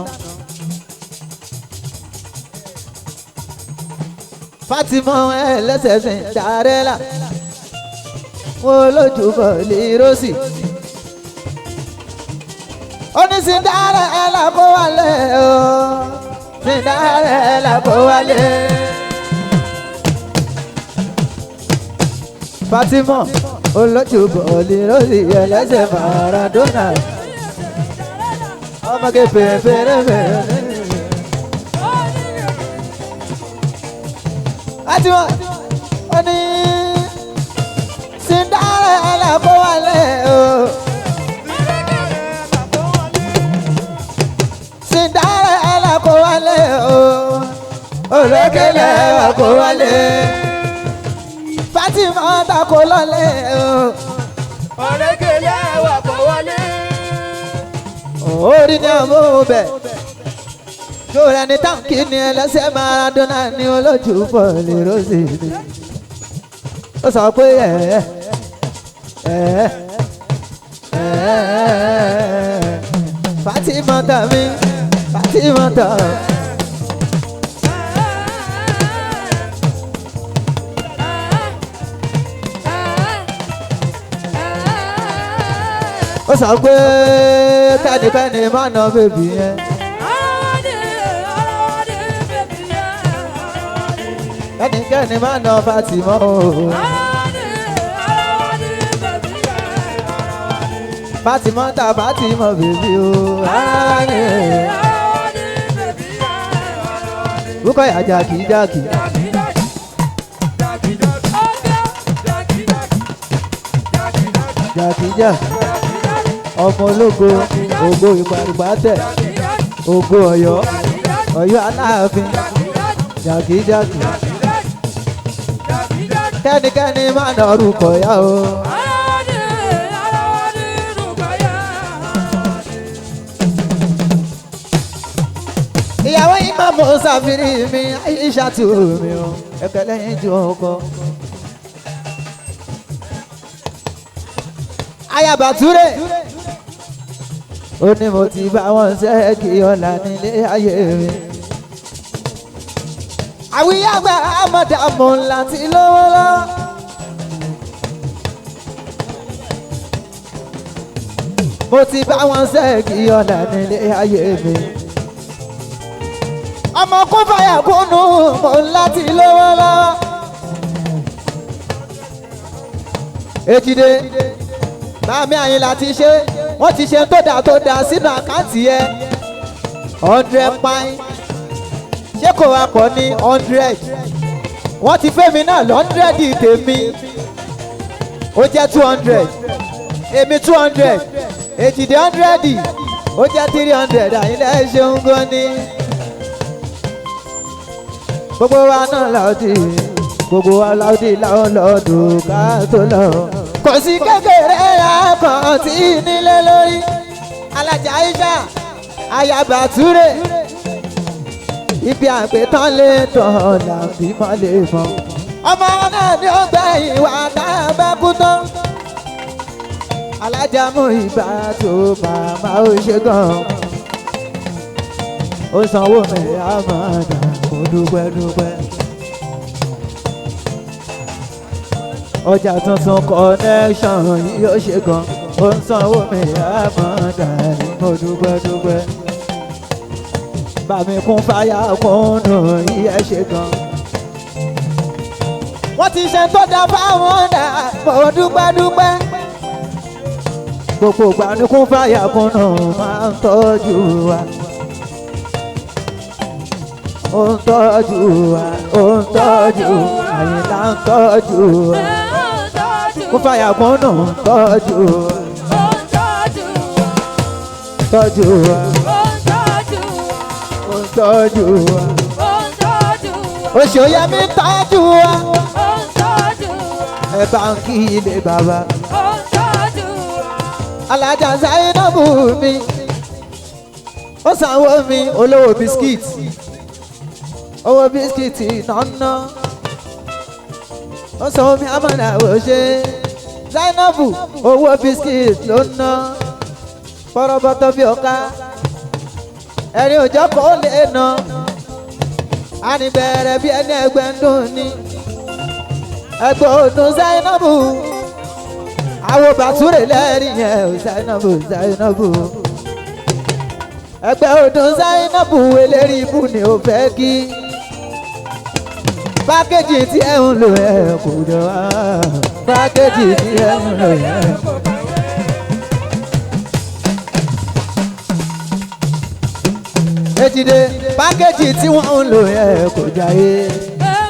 Fátímọ̀ ẹlẹ́sẹ̀sìn dàrẹ́là. Mo lójúbọ̀ lè rọ́ọ̀sì. Ó ní Cinderella kó wálé o. Cinderella kó wálé. Fátímọ̀ olójúbọ̀ lè rọ́ọ̀sì ẹlẹ́sẹ̀ Maradona. Ọmọge fèrèfèrè. Fátímọ̀ ó ní Cinderella kó wálé o. Cinderella kó wálé o. Olókèlè kó wálé. Fátímọ̀ ta kó lọ́lé o. Ọ̀rẹ́kẹ̀lẹ́ wà kó wọlé. Orí ni ọmọ bẹ̀. Ṣòro ẹni táǹkì ni ẹlẹ́sẹ̀ Maradona ni olójú bọ̀ọ̀lì rọ́ọ̀sì ni. Ó sọ pé ẹ̀ ẹ̀ ẹ̀ Fátímọ̀ tà mí, Fátímọ̀ tà. Ó sọ pé kẹ́nikẹ́ni má nà bèbí yẹn. Kẹ́nikẹ́ni má nà Fátímọ̀ o. Fátímọ̀ ta Fátímọ̀ bèbí o. Búkọ̀yà jàkíjàkí. Jàkíjàkí. Ọmọ ológo, ògo ìpàrùpàtẹ̀, ògo Ọ̀yọ́, Ọ̀yọ́ Aláàfin, jàkíjàkí. Kẹ́nikẹ́ni má nà orúkọ yá o. Ìyàwó ìmáàmù Sàfírì mi, Aisha tù mí o, ẹ̀kẹ́ lẹ́yìn ju ọkọ. Ayaba Ture. Ó ní mo ti bá wọn ṣe kí ọ̀la nílé ayé mi. Àwíyàgbà àmọ̀dàmú ńlá ti lówó lọ. Mo ti bá wọn ṣe kí ọ̀la nílé ayé mi. Ọmọ kún fàyà kúnnú mo ńlá ti lówó lọ. Èjìdé, Màmí Àyìnlá ti ṣe, wọ́n ti ṣe tó dáa tó dáa sínú àkáǹtì ẹ 100 pín. Ṣé kò wá pọ̀ ní 100? Wọ́n ti fẹ́ mi náà 100 tèmi. Ó jẹ́ 200. Èmi 200. Èjìdé 100. Ó jẹ́ 300. Àyìnlá ẹ ṣeun gan ni. Gbogbo wa náà láòdì. Gbogbo wa láòdì láwọn lọ́dún ká tó lọ. Kò sí kékeré akàn tí nílé lórí. Alájà Aisha, Ayaba Ture. Ibi àgbẹ̀tán lè tàn làbí mọ́ lè mọ́. Ọmọ náà ni ó gbẹ̀yìn wá tá a bá kú tán. Alájà mú ìbá tó màmá ó ṣe gan. Ó sanwó mi àmàdà. Mo dúpẹ́ dúpẹ́. Ọjà tuntun connection yìí yóò ṣe gan. Ó ń sanwó mi àmọ́dá ni mo dúpẹ́ dúpẹ́. Bàmí kún fáyà kúnnù yìí ẹ ṣe gan. Wọ́n ti ṣe tó dá fáwọn ọ̀dà, mo dúpẹ́ dúpẹ́. Gbogbo ìgbà ni kún fáyà kúnnù máa ń tọ́jú wa. Ó ń tọ́jú wa, ó ń tọ́jú, Àyìnlá ń tọ́jú wa. Kún fáyà kúnnù ń tọ́jú wa, tọ́jú wa, ó ń tọ́jú wa. Oṣòyẹmí tọ́jú wa, ẹ bá ń kí ilé bàbá. Alájà Zainabu mi, ó sanwó mi olówó bisikíìtì, owó bisikíìtì nánà. Ó sanwó mi amọ̀nà òṣè. Zainabu owó bisikíìtì ló ná. Pọ́rọ́bọ́tọ́ bí ọ̀ka, ẹ̀rín òjọ́ kò lè ná. A ní bẹ̀rẹ̀ bí ẹni ẹgbẹ́ ń dùn ni. Ẹgbẹ́ òdùn Zainabu. Àwọn bàtúrè lẹ́rìí yẹn ò Zainabu Zainabu. Ẹgbẹ́ òdùn Zainabu eléri ibú ni ò fẹ́ kí. Pákéjì tí ẹ ń lò ẹ kò jọ wá. Pákéjì tí ẹ ń lò ẹ. Ejide pákéjì tí wọ́n ń lò ẹ kò jáyé.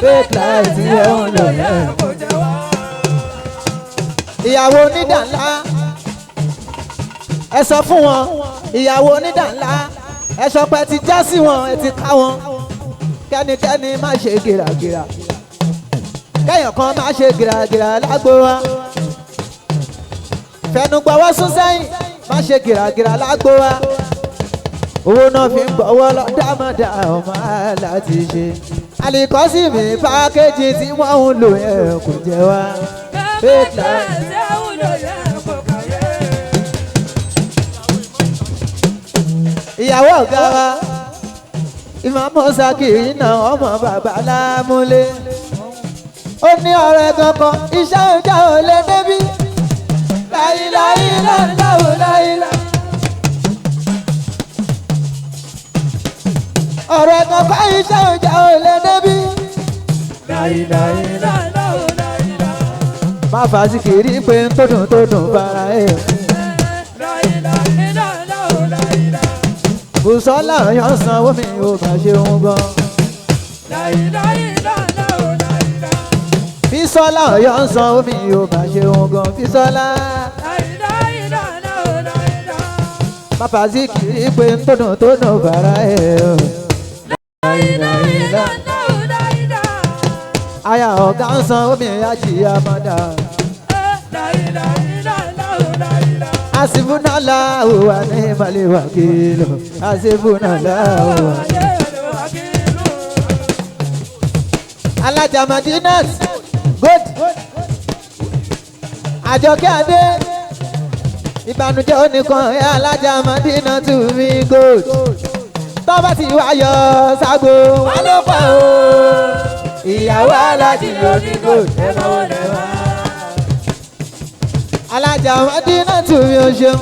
Fake life tí ẹ ń lò ẹ. Ìyàwó onídà ńlá, ẹ sọ fún wọn, ìyàwó onídà ńlá, ẹ sọ pé ẹ ti já sí wọn, ẹ ti ká wọn. Kẹ́nikẹ́ni má ṣe gìràgìrà, kẹ́yàn kan má ṣe gìràgìrà lágbo wa. Fẹnugbọ́wọ́ sún sẹ́yìn, má ṣe gìràgìrà lágbo wa. Owó náà fi ń gbọ́wọ́ lọ dámọ̀dá ọmọ láti ṣe. Àlìkọ́sí mi pákéjì tí wọ́n ń lò yẹn kò jẹ́ wá. Fake life. Ìyàwó ọ̀gá wa, Ìmáàmù Ṣakiri náà ọmọ bàbá lámúlé. Ó ní ọ̀rẹ́ kankan, iṣẹ́ ìjà ò lè débí. Láyíláyí láńláwò láyílá. Ọ̀rẹ́ kankan, iṣẹ́ ìjà ò lè débí. Láyíláyí láńláwò láyílá. Má fà Ṣakiri pé ń tó dùn tó dùn fara ẹ̀. Bùsọ́lá ọ̀yọ́ sanwó mi ò bá ṣe ń gan. Bísọ́lá ọ̀yọ́ sanwó mi ò bá ṣe ń gan. Bísọ́lá. Bàbá Síkírì pé ń tó dùn tó dùn bàrà ẹ̀ o. Aya ọ̀gá ń sanwó mi àjìyá mọ́dà. Asibunala wa ni mali wakilu. Asibunala wa. Alájà Madinat good. Àjọkẹ́ Adé. Ìbànújẹ́ oníkan ẹ̀ Alájà Madinat to me good. Tọ́ba ti wá yọ ságo wọn ló pọ̀ o. Ìyàwó alájì onígò ẹ máa wọlé wá. Alájà Madinat mi ò ṣeun.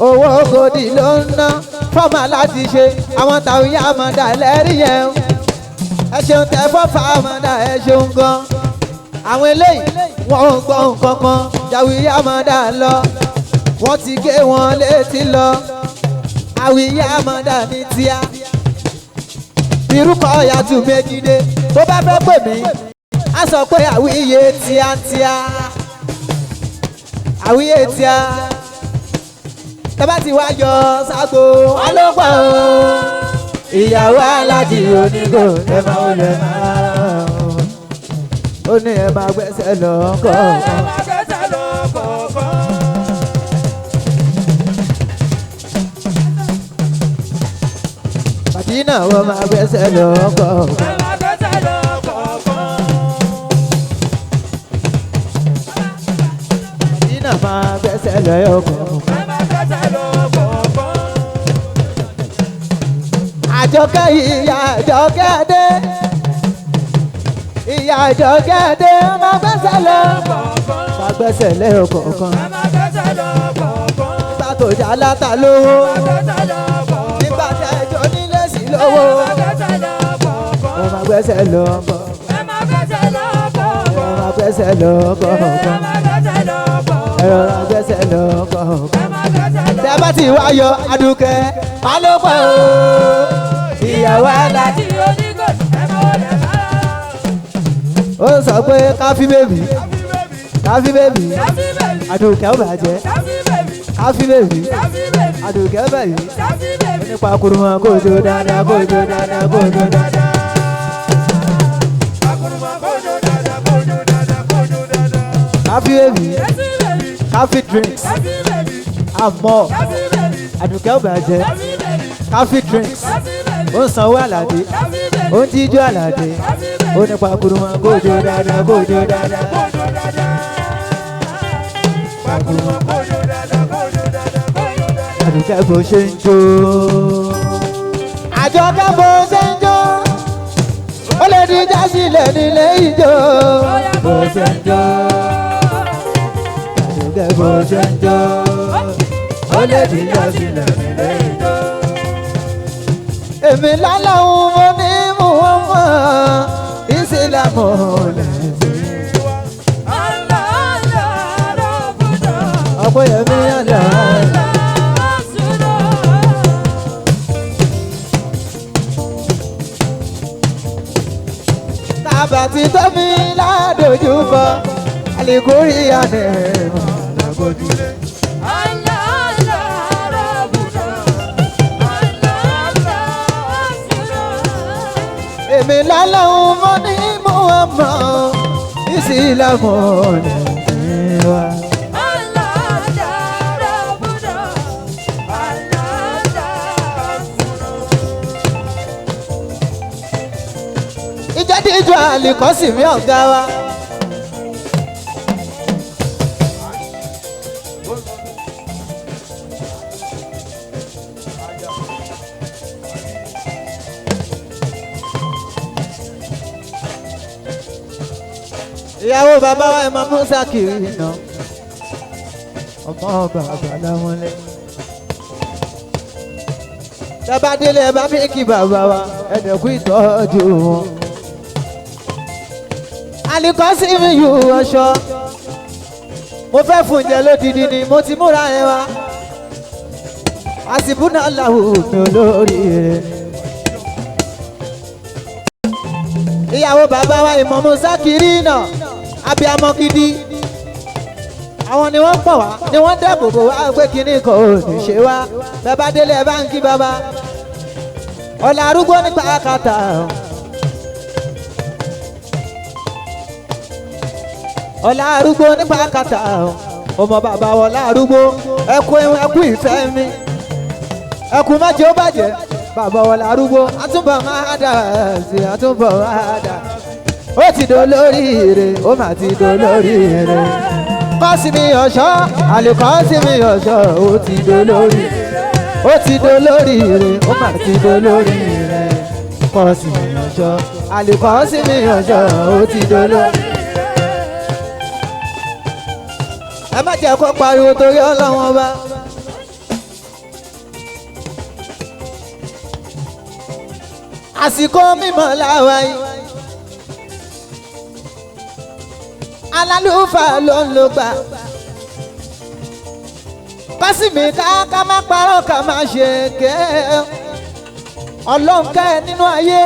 Owó gòdì ló ń ná fọ́ọ̀mà láti ṣe àwọn tàwọn yá àmọ̀dá lẹ́rìí yẹn. Ẹ ṣeun tẹ fọ́fà àmọ̀dá ẹ ṣeun gan. Àwọn eléyìí wọn ò gbọ́ nǹkan kan jàwé àmọ̀dá lọ. Wọ́n ti gé wọn létí lọ. Àwíyá àmọ̀dá ní tíá. Irúkọ yàtú méjìdé tó bá fẹ́ pè mí. Á sọ pé àwíyé tíátíá. Àwíyé tíá. Tọ́ba ti wá yọ ságo wọn ló pọ̀ o. Ìyàwó alájì onígò ẹ máa wọlé máa ó ní ẹ máa gbẹ́sẹ̀ lọ́kọ̀ọ̀kan. Màdínà wọ́n máa gbẹ́sẹ̀ lọ́kọ̀ọ̀kan. Màdínà máa gbẹ́sẹ̀ lọ́kọ̀ọ̀kan. Àjọkẹ́ ìyá Jọkẹ́ dé. Ìyá Jọkẹ́ dé máa gbẹ́sẹ̀ lọ. Máa gbẹ́sẹ̀ lẹ́yọ̀kọ̀ọ̀kan. Nígbà tó jà látà lówó. Nígbà tẹ́jọ́ nílé sí lówó. Mo máa gbẹ́sẹ̀ lọ́kọ̀. Mo máa gbẹ́sẹ̀ lọ́kọ̀ọ̀kan. Ẹ̀rọ máa gbẹ́sẹ̀ lọ́kọ̀ọ̀kan. Tẹ́ bá ti wá yọ Adùkẹ́, má ló pọ̀ o. Ìyàwó alájí ó sọ pé káfí bèbí, káfí bèbí, Adùkẹ́ ó bàjẹ́, káfí bèbí, Adùkẹ́ bẹ̀rẹ̀ nípa kurumọ kójó dáadáa kójó dáadáa kójó dáadáa. Káfí bèbí, káfí drinks, àmọ́ Adùkẹ́ ó bàjẹ́, káfí drinks, ó ń sanwó àlàdé, ó ń jíjó àlàdé, ó nípa kurumọ kójó dáadáa kójó dáadáa. Àdùkẹ́ bó ṣe ń jó. Àjọkẹ́ bó ṣe ń jó. Ó lè di jásílẹ̀ nílé ìjó. Bó ṣe ń jó. Àdùkẹ́ bó ṣe ń jó. Ó lè di jásílẹ̀ nílé ìjó. Èmi lálàhùn mo ní mú wọn mọ́. Ìsìlámù lẹ́sìn. Ọ̀pọ̀ yẹ̀mí àlá. Tàbà tí tómi ládòjú bọ, àlìkórí àná ẹ̀mọ́ làgòjúlé. Èmi lálàhùn mo ní mú wọn mọ́, ìsìlámù lẹ́sìn wa. Ìjẹ́díjú àlìkọ́sì mi ọ̀gá wa. Ìyàwó bàbá wa ìmọ̀ Musa kiri iná. Ọmọ bàbá láwọn lẹ. Tẹ́bá délé ẹ bá fi kí bàbá wa, ẹ̀dẹ̀kú ìtọ́jú wọn. Àlìkọ́sí mi yù ọ̀ṣọ́. Mo fẹ́ fún jẹ lódìdí ni mo ti múra ẹ wá. Àsìbúnà làwù mi olórí rẹ̀. Ìyàwó bàbá wa ìmọ̀ Musa kiri náà, abiyamọ gidi. Àwọn ni wọ́n pọ̀ wá, ni wọ́n dáàbò bò wá pé kinní kan ò ní ṣe wá. Bàbá délé ẹ bá ń kí bàbá. Ọ̀là arúgbó nípa kàtà. Ọ̀là arúgbó nípa kàtà. Ọmọ bàbá ọ̀là arúgbó, ẹkú ẹkú ìfẹ́ mi. Ẹkú má jẹ́ ó bàjẹ́. Bàbá ọ̀là arúgbó, àtúbọ̀ máa dà sí, àtúbọ̀ máa dà. Ó ti dolórí ire, ó mà ti dolórí ire. Kọ́sìmí ọ̀ṣọ́, àlùkọ́sìmí ọ̀ṣọ́, ó ti dolórí. Ó ti dolórí ire, ó mà ti dolórí ire. Kọ́sìmí ọ̀ṣọ́, àlùkọ́sìmí ọ̀ṣọ́, ó ti dolórí. Ẹ má jẹ́ kó pariwo torí Ọlọ́run ọba. Àsìkò mímọ́ làwa yìí. Alálùfáà ló ń lo gbà. Kọ́sìmí ká má parọ́ ká má ṣe ké. Ọlọ́run ká ẹ nínú ayé.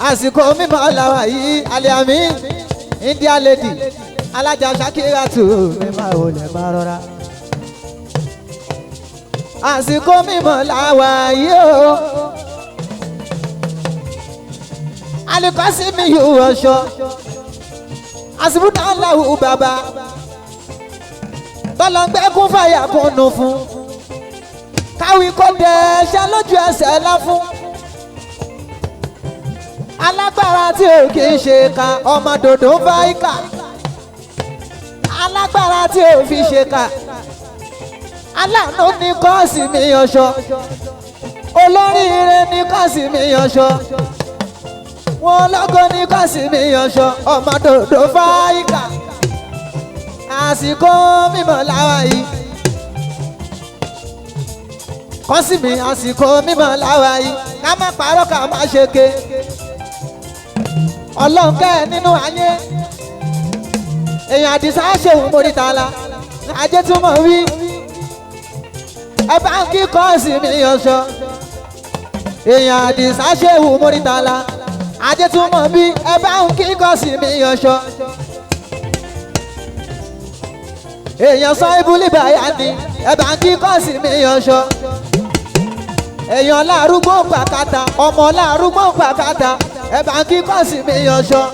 Àsìkò mímọ́ làwa yìí, Àlìàmí, India lady, alájà Shakira tù mí máa wò lè má rọra. Àsìkò mímọ́ làwa yìí o. Àlìkọ́sí mi yóò wọṣọ. Àsìbúdà ńláwù bàbá. Tọ́lọ́ngbẹ́kún fàyà kúnnú fún. Káwí kó dẹ̀ ṣe lójú ẹsẹ̀ lá fún. Alágbára tí ò kì í ṣe ka ọmọ dòdò ń fa ìkà. Alágbára tí ò fi ṣe ka. Aláàánú ní kọ́ọ̀sì mi ọ̀ṣọ́. Olóríire ní Kọ́sìmí Ọ̀ṣọ́. Wọn lọ́gọ́ ní Kọ́sìmí Ọ̀ṣọ́. Ọmọ dòdò fáyíkà. Àsìkò mímọ̀ láwa yìí. Kọ́sìmí àsìkò mímọ̀ láwa yìí. Ká má parọ́ ká má ṣe ké. Ọlọ́run kẹ́ ẹ nínú ayé. Èèyàn Àdìsá ṣòun mórí tala. Ajé túmọ̀ wí. Ẹ bá ń kí Kọ́sìmí Ọ̀ṣọ́. Èèyàn Àdìsá ṣòun mórí tala. Ajé túmọ̀ wí. Ẹ bá ń kí Kọ́sìmí Ọ̀ṣọ́. Èèyàn sọ ibùlí bàyà ni. Ẹ bá ń kí Kọ́sìmí Ọ̀ṣọ́. Èèyàn lárúgbó pàkàtà. Ọmọ lárúgbó pàkàtà. Ẹ bá ń kí Kọ́sìmí Ọ̀ṣọ́.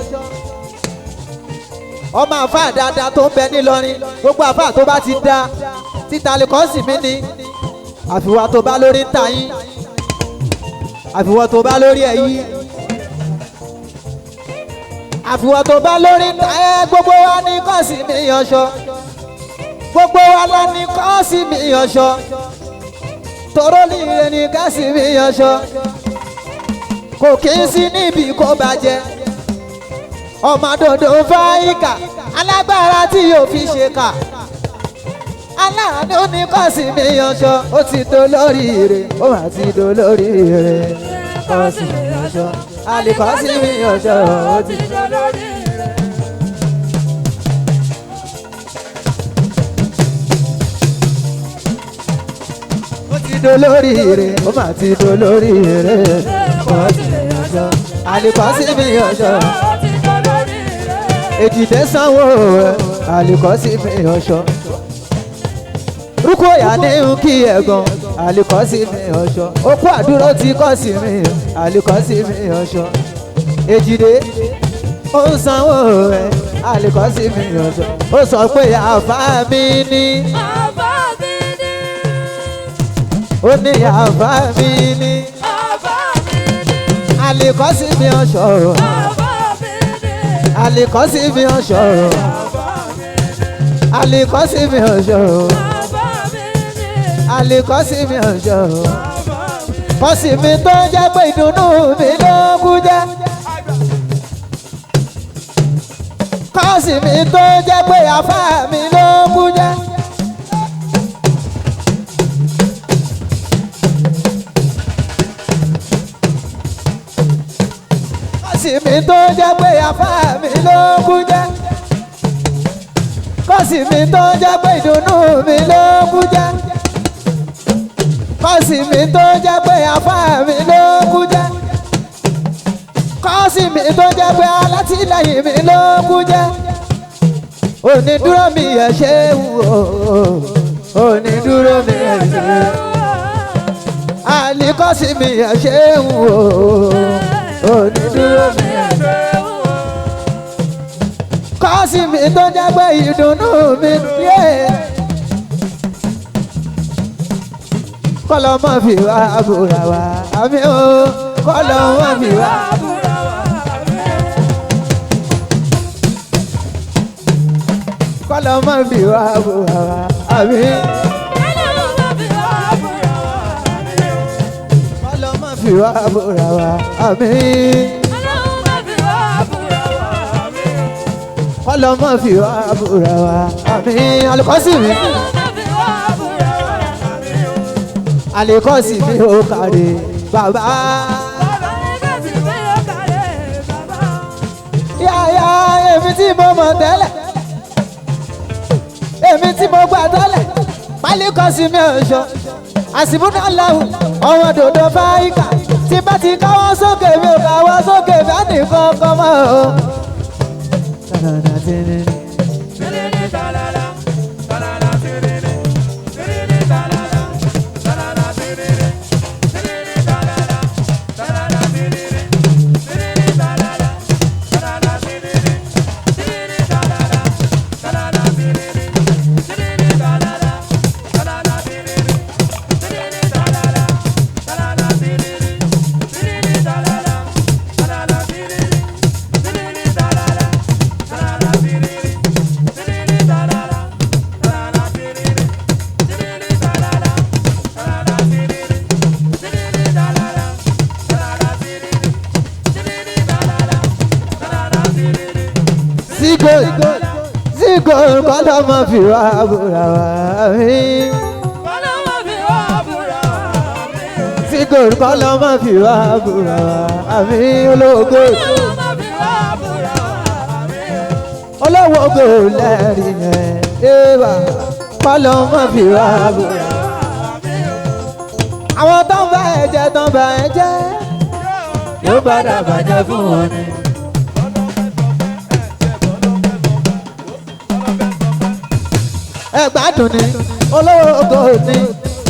Ọmọ àfáà dáadáa tó ń bẹ nílọrin, gbogbo àfáà tó bá ti da títa lè Kọ́sìmí ni. Àfiwá tó bá lórí ń ta yín, àfiwá tó bá lórí ẹ̀ yí, àfiwá tó bá lórí ń ta ẹ́. Gbogbo wa ní Kọ́sìmí Ọ̀ṣọ́, gbogbo wa la ní Kọ́sìmí Ọ̀ṣọ́. Tòró líle ní Kọ́sìmí Ọ̀ṣọ́, kò kí ń sí níbi kó bàjẹ́. Ọmọ dòdò fáyíkà, alágbára tí yóò fi ṣe kà. Aláàánú ní Kọ́sìmí Ọ̀ṣọ́. Ó ti dolórí ire, ó mà ti dolórí ire. Kọ́sìmí Ọ̀ṣọ́, Àlìkọ́sìmí Ọ̀ṣọ́, ó ti dolórí ire. Ó ti dolórí ire, ó mà ti dolórí ire. Kọ́sìmí Ọ̀ṣọ́, Àlìkọ́sìmí Ọ̀ṣọ́. Ó ti dolórí ire. Èjìdé sanwó ẹ̀, Àlìkọ́sìmí Ọ̀ṣọ́. Rúkọ̀yà ní ń kí ẹ̀gàn, Àlìkọ́sìmí Ọ̀ṣọ́. Okú àdúró ti Kọ́sìmí, Àlìkọ́sìmí Ọ̀ṣọ́. Èjìdé ó ń sanwó ẹ̀, Àlìkọ́sìmí Ọ̀ṣọ́. Ó sọ pé àfá mi ní, Àbá mi ní. ó ní àfá mi ní. Àbá mi ní. Àlìkọ́sìmí Ọ̀ṣọ́, Àbá mi ní. Àlìkọ́sìmí Ọ̀ṣọ́, Àbá mi ní. Àlìkọ́sìmí Ọ̀ṣọ́, Àbá mi ní. Àlìkọ́sìmí Ọ̀ṣọ́. Àbá mi ní. Kọ́sìmí tó jẹ́ pé ìdùnnú mi ló kú jẹ́. Kọ́sìmí tó jẹ́ pé àfá mi ló kú jẹ́. Kọ́sìmí tó jẹ́ pé àfá mi ló kú jẹ́. Kọ́sìmí tó jẹ́ pé ìdùnnú mi ló kú jẹ́. Kọ́sìmí tó jẹ́ pé àfá mi ló kú jẹ́. Kọ́sìmí tó jẹ́ pé alátìlẹ́yìn mi ló kú jẹ́. Onídúró mi ẹ̀ ṣe wù ó. Onídúró mi ẹ̀ ṣe wù. Àlìkọ́sìmí ẹ̀ ṣe wù ó. Onídúró mi ẹ̀ ṣe wù. Kọ́sìmí tó jẹ́ pé ìdùnnú mi yé. Kọ́lọ́ mọ́ fi wá búra wá àmì o. Kọ́lọ́ mọ́ fi wá. Kọ́lọ́ mọ́ fi wá búra wá àmì. Kọ́lọ́ mọ́ fi wá búra wá àmì. Kọ́lọ́ mọ́ fi wá búra wá àmì. Àlìkọ́sìmí, Àlìkọ́sìmí ó kàrí bàbá. Yáyá èmi tí mo mọ̀ tẹ́lẹ̀, èmi tí mo gbà tẹ́lẹ̀, Àlìkọ́sìmí Ọ̀ṣọ́, àsìbúnà làwù, ọmọ dòdò fáyíkà, tí bá ti káwọ́ sókè mi ò káwọ́ sókè bá nìkan kan mọ́ o. Zigo Zigo kọ́lọ́ mọ́ fi wá búra wá mi. Zigo kọ́lọ́ mọ́ fi wá búra wá mi. Olówó olówó kò lẹ́rìí yẹn. Eva kọ́lọ́ mọ́ fi wá búra. Àwọn tó ń bá ẹ jẹ́ tó ń bá ẹ jẹ́ yóò padà bàjẹ́ fún wọn ni. Ẹ gbádùn ni olówó ni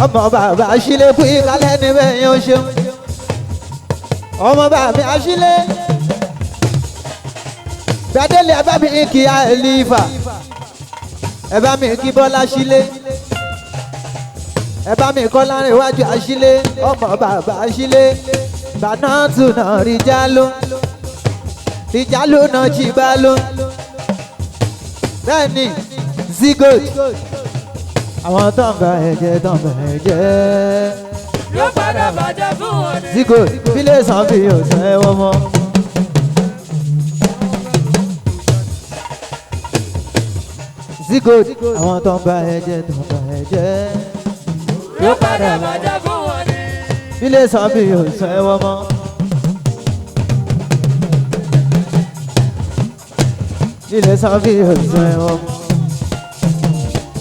ọmọ bàbá àṣìlẹ̀ fún ìkálẹ̀ níbẹ̀ yẹn ó ṣeun. Ọmọ bàbá àṣìlẹ̀ gbadélé ẹ bá mi kí àlìfà ẹ bá mi kí Bọ́lá ṣílẹ̀ ẹ bá mi kọ́ láàrin iwájú àṣìlẹ̀ ọmọ bàbá àṣìlẹ̀ bàná tùnà rìjáló rìjáló náà jì bá ló bẹ́ẹ̀ ni Zigo àwọn tó ń bá ẹ̀jẹ̀ tó ń bá ẹ̀jẹ̀ yóò padà bàjẹ́ fún wọn ni. Zigo bílẹ̀ sàn fi òsàn ẹ̀wọ̀n mọ́. Zigo àwọn tó ń bá ẹ̀jẹ̀ tó ń bá ẹ̀jẹ̀ yóò padà bàjẹ́ fún wọn ni. bílẹ̀ sàn fi òsàn ẹ̀wọ̀n mọ́. Bílẹ̀ sàn fi òsàn ẹ̀wọ̀n mọ́.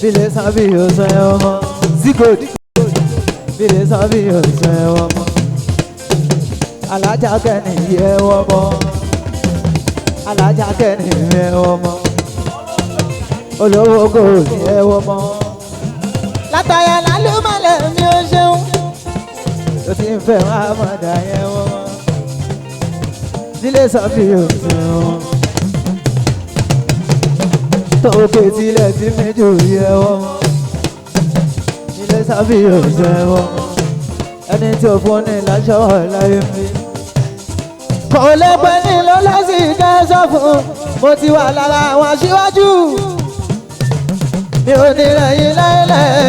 Bílẹ̀ sàn fi òsàn ẹ̀wọ̀n mọ́. Zigo bílẹ̀ sàn fi òsàn ẹ̀wọ̀n mọ́. Alájà kẹ́ni yẹ wọ́n mọ́. Alájà kẹ́ni yẹ wọ́n mọ́. Olówó kò ní ẹ wọ́n mọ́. Látàyà lálùmọ̀lẹ̀ mi ò ṣeun. Tó ti ń fẹ́ wá mọ̀dà yẹ wọ́n mọ́. Nílé sọ fi òsùn wọn. Tókè tilẹ̀ tí méjì yẹ wọ́n mọ́. Nílé sọ fi òsùn wọn. Ẹni tí ò fún ní láṣọ láyé mi. Kò lè pẹ́ ní lọ́lọ́sì kẹ́sọ̀ fún. Mo ti wà lára àwọn aṣíwájú. Mi ò ní rẹ̀yìn láéláé.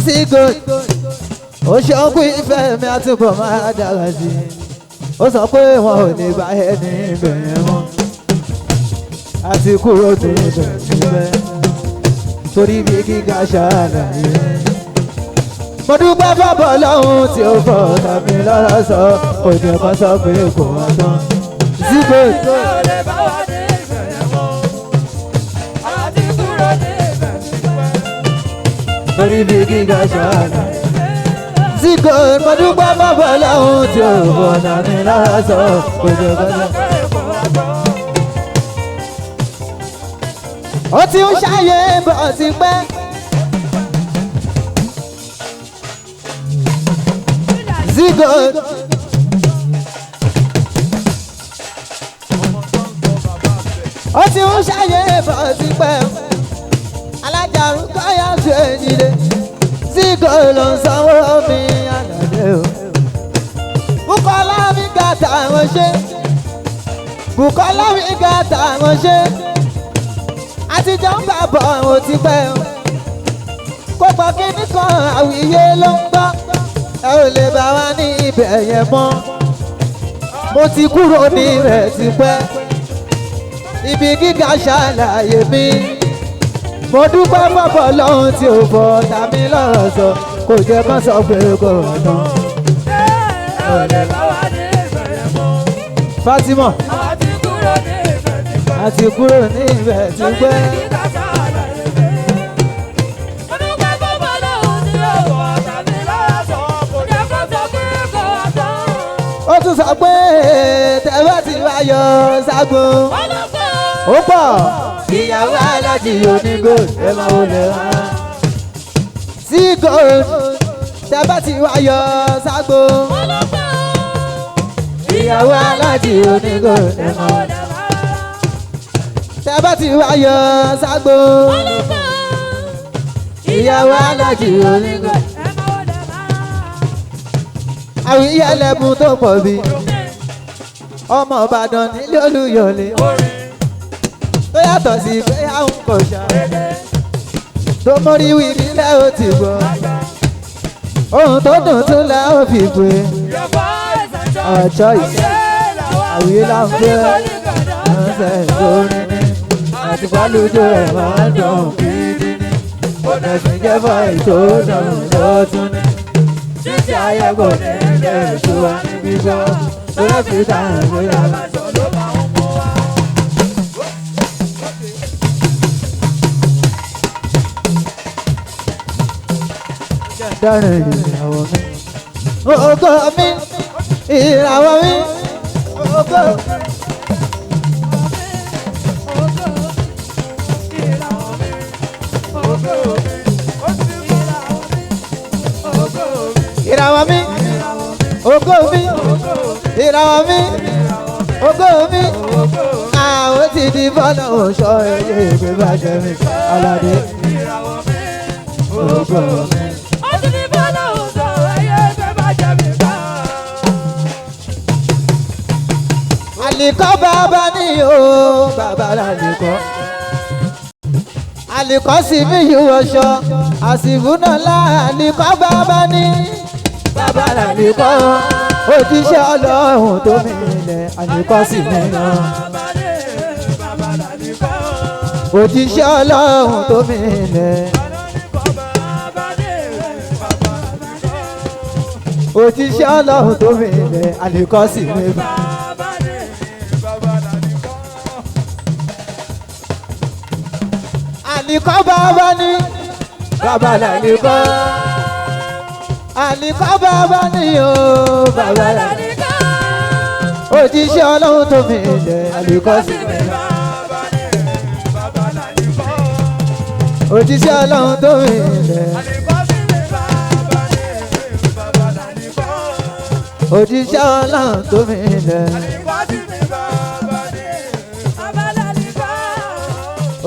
Zigo ó ṣe ọkùn ìfẹ́ mi àtúbọ̀ máa dára sí i. Ó sọ pé wọn ò ní bá ẹni ibẹ̀ yẹn mọ́. Àti kúrò ní ibẹ̀ níbẹ̀. Torí bí gíga ṣàlàyé. Mo dúpẹ́ fọ́bọ̀ lọ́hùn tí ó fọ̀ tàbí lọ́rọ̀ sọ. Òjò kan sọ pé kò wá tán. Zigo. Ẹ ò lè bá wa dé ibẹ̀ yẹn mọ́. Àti kúrò ní ibẹ̀ níbẹ̀. Torí bí gíga ṣàlàyé. Zigo mo dúpẹ́ fọ́bọ̀ lọ́hùn tí ó fọ̀ tàbí lọ́rọ̀ sọ. Òjò kan sọ. Ó ti ń ṣàyè bọ̀ ti pẹ́. Zigo. Ó ti ń ṣàyè bọ̀ ti pẹ́. Alájàrú kọ́yà ṣe nílé. Zigo ló ń sanwó mi àlàdé o. Bùkọ́lá mi ga tàwọn ṣe. Bùkọ́lá mi ga tàwọn ṣe. Àtijọ́ ń bá bọ̀ ò ti pẹ́ o. Kó pọ̀ kíní kan àwíyé ló ń gbọ́. Ẹ ò lè bá wa ní ibẹ̀ yẹn mọ́. Mo ti kúrò ní ibẹ̀ ti pẹ́. Ibi gíga ṣàlàyé mi. Mo dúpẹ́ fọ́bọ̀ lọ́hùn tí ò fọ́ tàmí lọ́rọ̀ sọ. Kò jẹ́ kán sọ pé kò rọ̀ tán. Ẹ ò lè bá wa dé ibẹ̀ yẹn mọ́. Fatima Àti kúrò ní ibẹ̀ níbẹ̀. àti kúrò ní ibẹ̀ ti pẹ́. Ó tún sọ pé tẹ́wọ́ ti wá yọ ságun. Ó pọ̀ ìyàwó aláàjì onígò ẹ máa wọlé wá. Zigo tẹ́bá ti wá yọ ságun. Ìyàwó aláàjì onígò ẹ máa wọlé wá. Tẹ́bá ti wá yọ ságun. Ìyàwó aláàjì onígò. Àwíyé ẹlẹ́bùn tó pọ̀ bí. Ọmọ Ìbàdàn nílé Olúyọ̀lé. Tó yàtọ̀ sí pé àwọn kò ṣá. Tó mórí wí nílẹ̀ ó ti gbọ́. Ohun tó dùn tún la ó fi pé. Our choice. Àwíyé là ń fẹ́ ọ̀sẹ̀ lórí ni àti pálójó ẹ̀ máa ń dùn gidi ni ọ̀nà ìsìnjẹ́ fún ètò náà lọ́tún ni títí ayé kò ní lè tó wa níbí gbọ́ lórí fi tàn bóyá. Dárin ìràwọ̀ mi, ògo mi, ìràwọ̀ mi, ògo mi. Ìràwọ̀ mi, ògo mi, ìràwọ̀ mi, ògo mi. Àwọn ti di bọ́lá òṣọ ẹyẹ ìgbé bàjẹ́ mi, Aládé. Ògo mi. Ó ti di bọ́lá òṣọ ẹyẹ ìgbé bàjẹ́ mi ká. Àlìkọ́ bàbá ni o, bàbá làlìkọ́. Àlìkọ́ sì mí yíwọ ṣọ, àsìkò náà lá àlìkọ́ bàbá ní. Bàbá làlìkọ́, òjíṣẹ́ Ọlọ́run tó mi ilẹ̀, àlìkọ́ sì mí náà. Òjíṣẹ́ Ọlọ́run tó mi ilẹ̀. Òjíṣẹ́ Ọlọ́run tó mi ilẹ̀, àlìkọ́ sì mí bá. Àlìkọ́ bàbá ní, bàbá làlìkọ́. Àlìkọ́ bàbá ní o, bàbá làlìkọ́. Òjíṣẹ́ Ọlọ́run tó mi ilẹ̀, àlìkọ́ sì mí bá. Òjíṣẹ́ Ọlọ́run tó mi ilẹ̀. Òjíṣẹ́ Ọlọ́run tó mi ilẹ̀.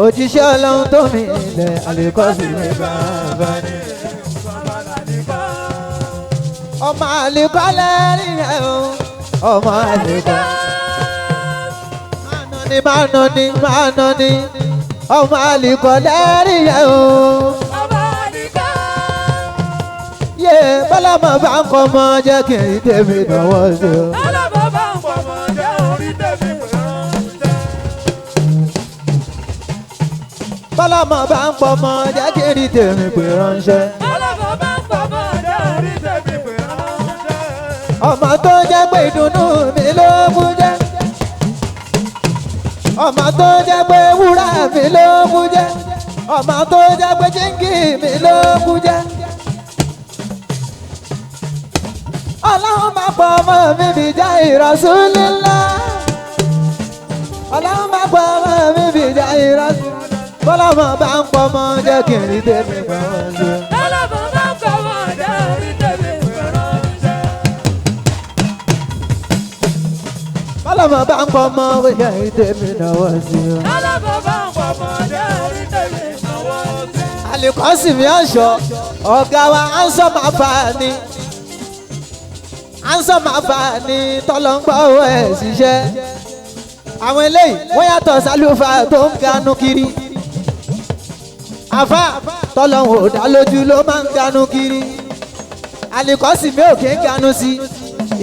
Òjíṣẹ́ Ọlọ́run tó mi ilẹ̀, àlìkọ́ sì mí bàbá ní. Ọmọ àlìkọ́ lẹ́rìí rẹ̀ o, ọmọ àlìkọ́. Máa nà ni, máa nà ni, ọmọ àlìkọ́ lẹ́rìí rẹ̀ o. Yé bọ́lá mọ̀ bá ń kọ́ mọ́ jẹ́ kí n rí tèmi náwó sí o. Bọ́lá mọ̀ bá ń pọ̀ mọ́ jẹ́ kí n rí tèmi pè ránṣẹ́. Ọmọ tó jẹ́ pé ìdùnnú mi ló mú jẹ́. Ọmọ tó jẹ́ pé wúrà mi ló mú jẹ́. Ọmọ tó jẹ́ pé jíǹgì mi ló mú jẹ́. Ọlọ́run máa pọ̀ ọmọ mi bí jẹ́ ìrọ̀súlélá. Ọlọ́run máa pọ̀ ọmọ mi bí jẹ́ ìrọ̀súlélá. Bọ́lá mọ̀ bá ń pọ̀ ọmọ jẹ́ kí n rí tèmi pọ̀ ṣe. Bọ́lá mọ̀ bá ń pọ̀ ọmọ jẹ́ kí n rí tèmi náwó sí i. Àlìkọ́ sì mi ọ̀ṣọ́, ọ̀gá wa ánsọ́ máa fà á ní. Ánsọ́ máa fà á ní tọ́lọ́ ń gbọ́ owó ẹ̀ ṣiṣẹ́. Àwọn eléyìí wọ́n yàtọ̀ sálúfà tó ń ganu kiri. Àfà tọ́lọ́ ò dá lójú ló máa ń ganu kiri. Àlìkọ́ sì mi ò kí ń ganu sí.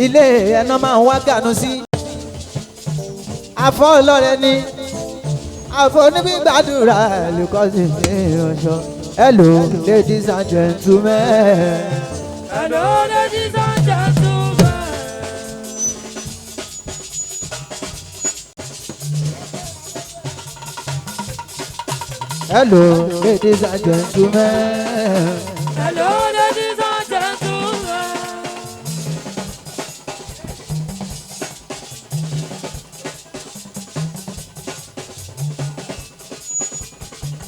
Ilé ẹ̀nà máa ń wá ganu sí. Àfọ́ ọlọ́rẹ ni. Àfọ́ onígbàdúrà àlìkọ́ sì mi ọ̀ṣọ́. Hello, ladies and gentlemen. Hello, ladies and gentlemen. Hello, ladies and gentlemen.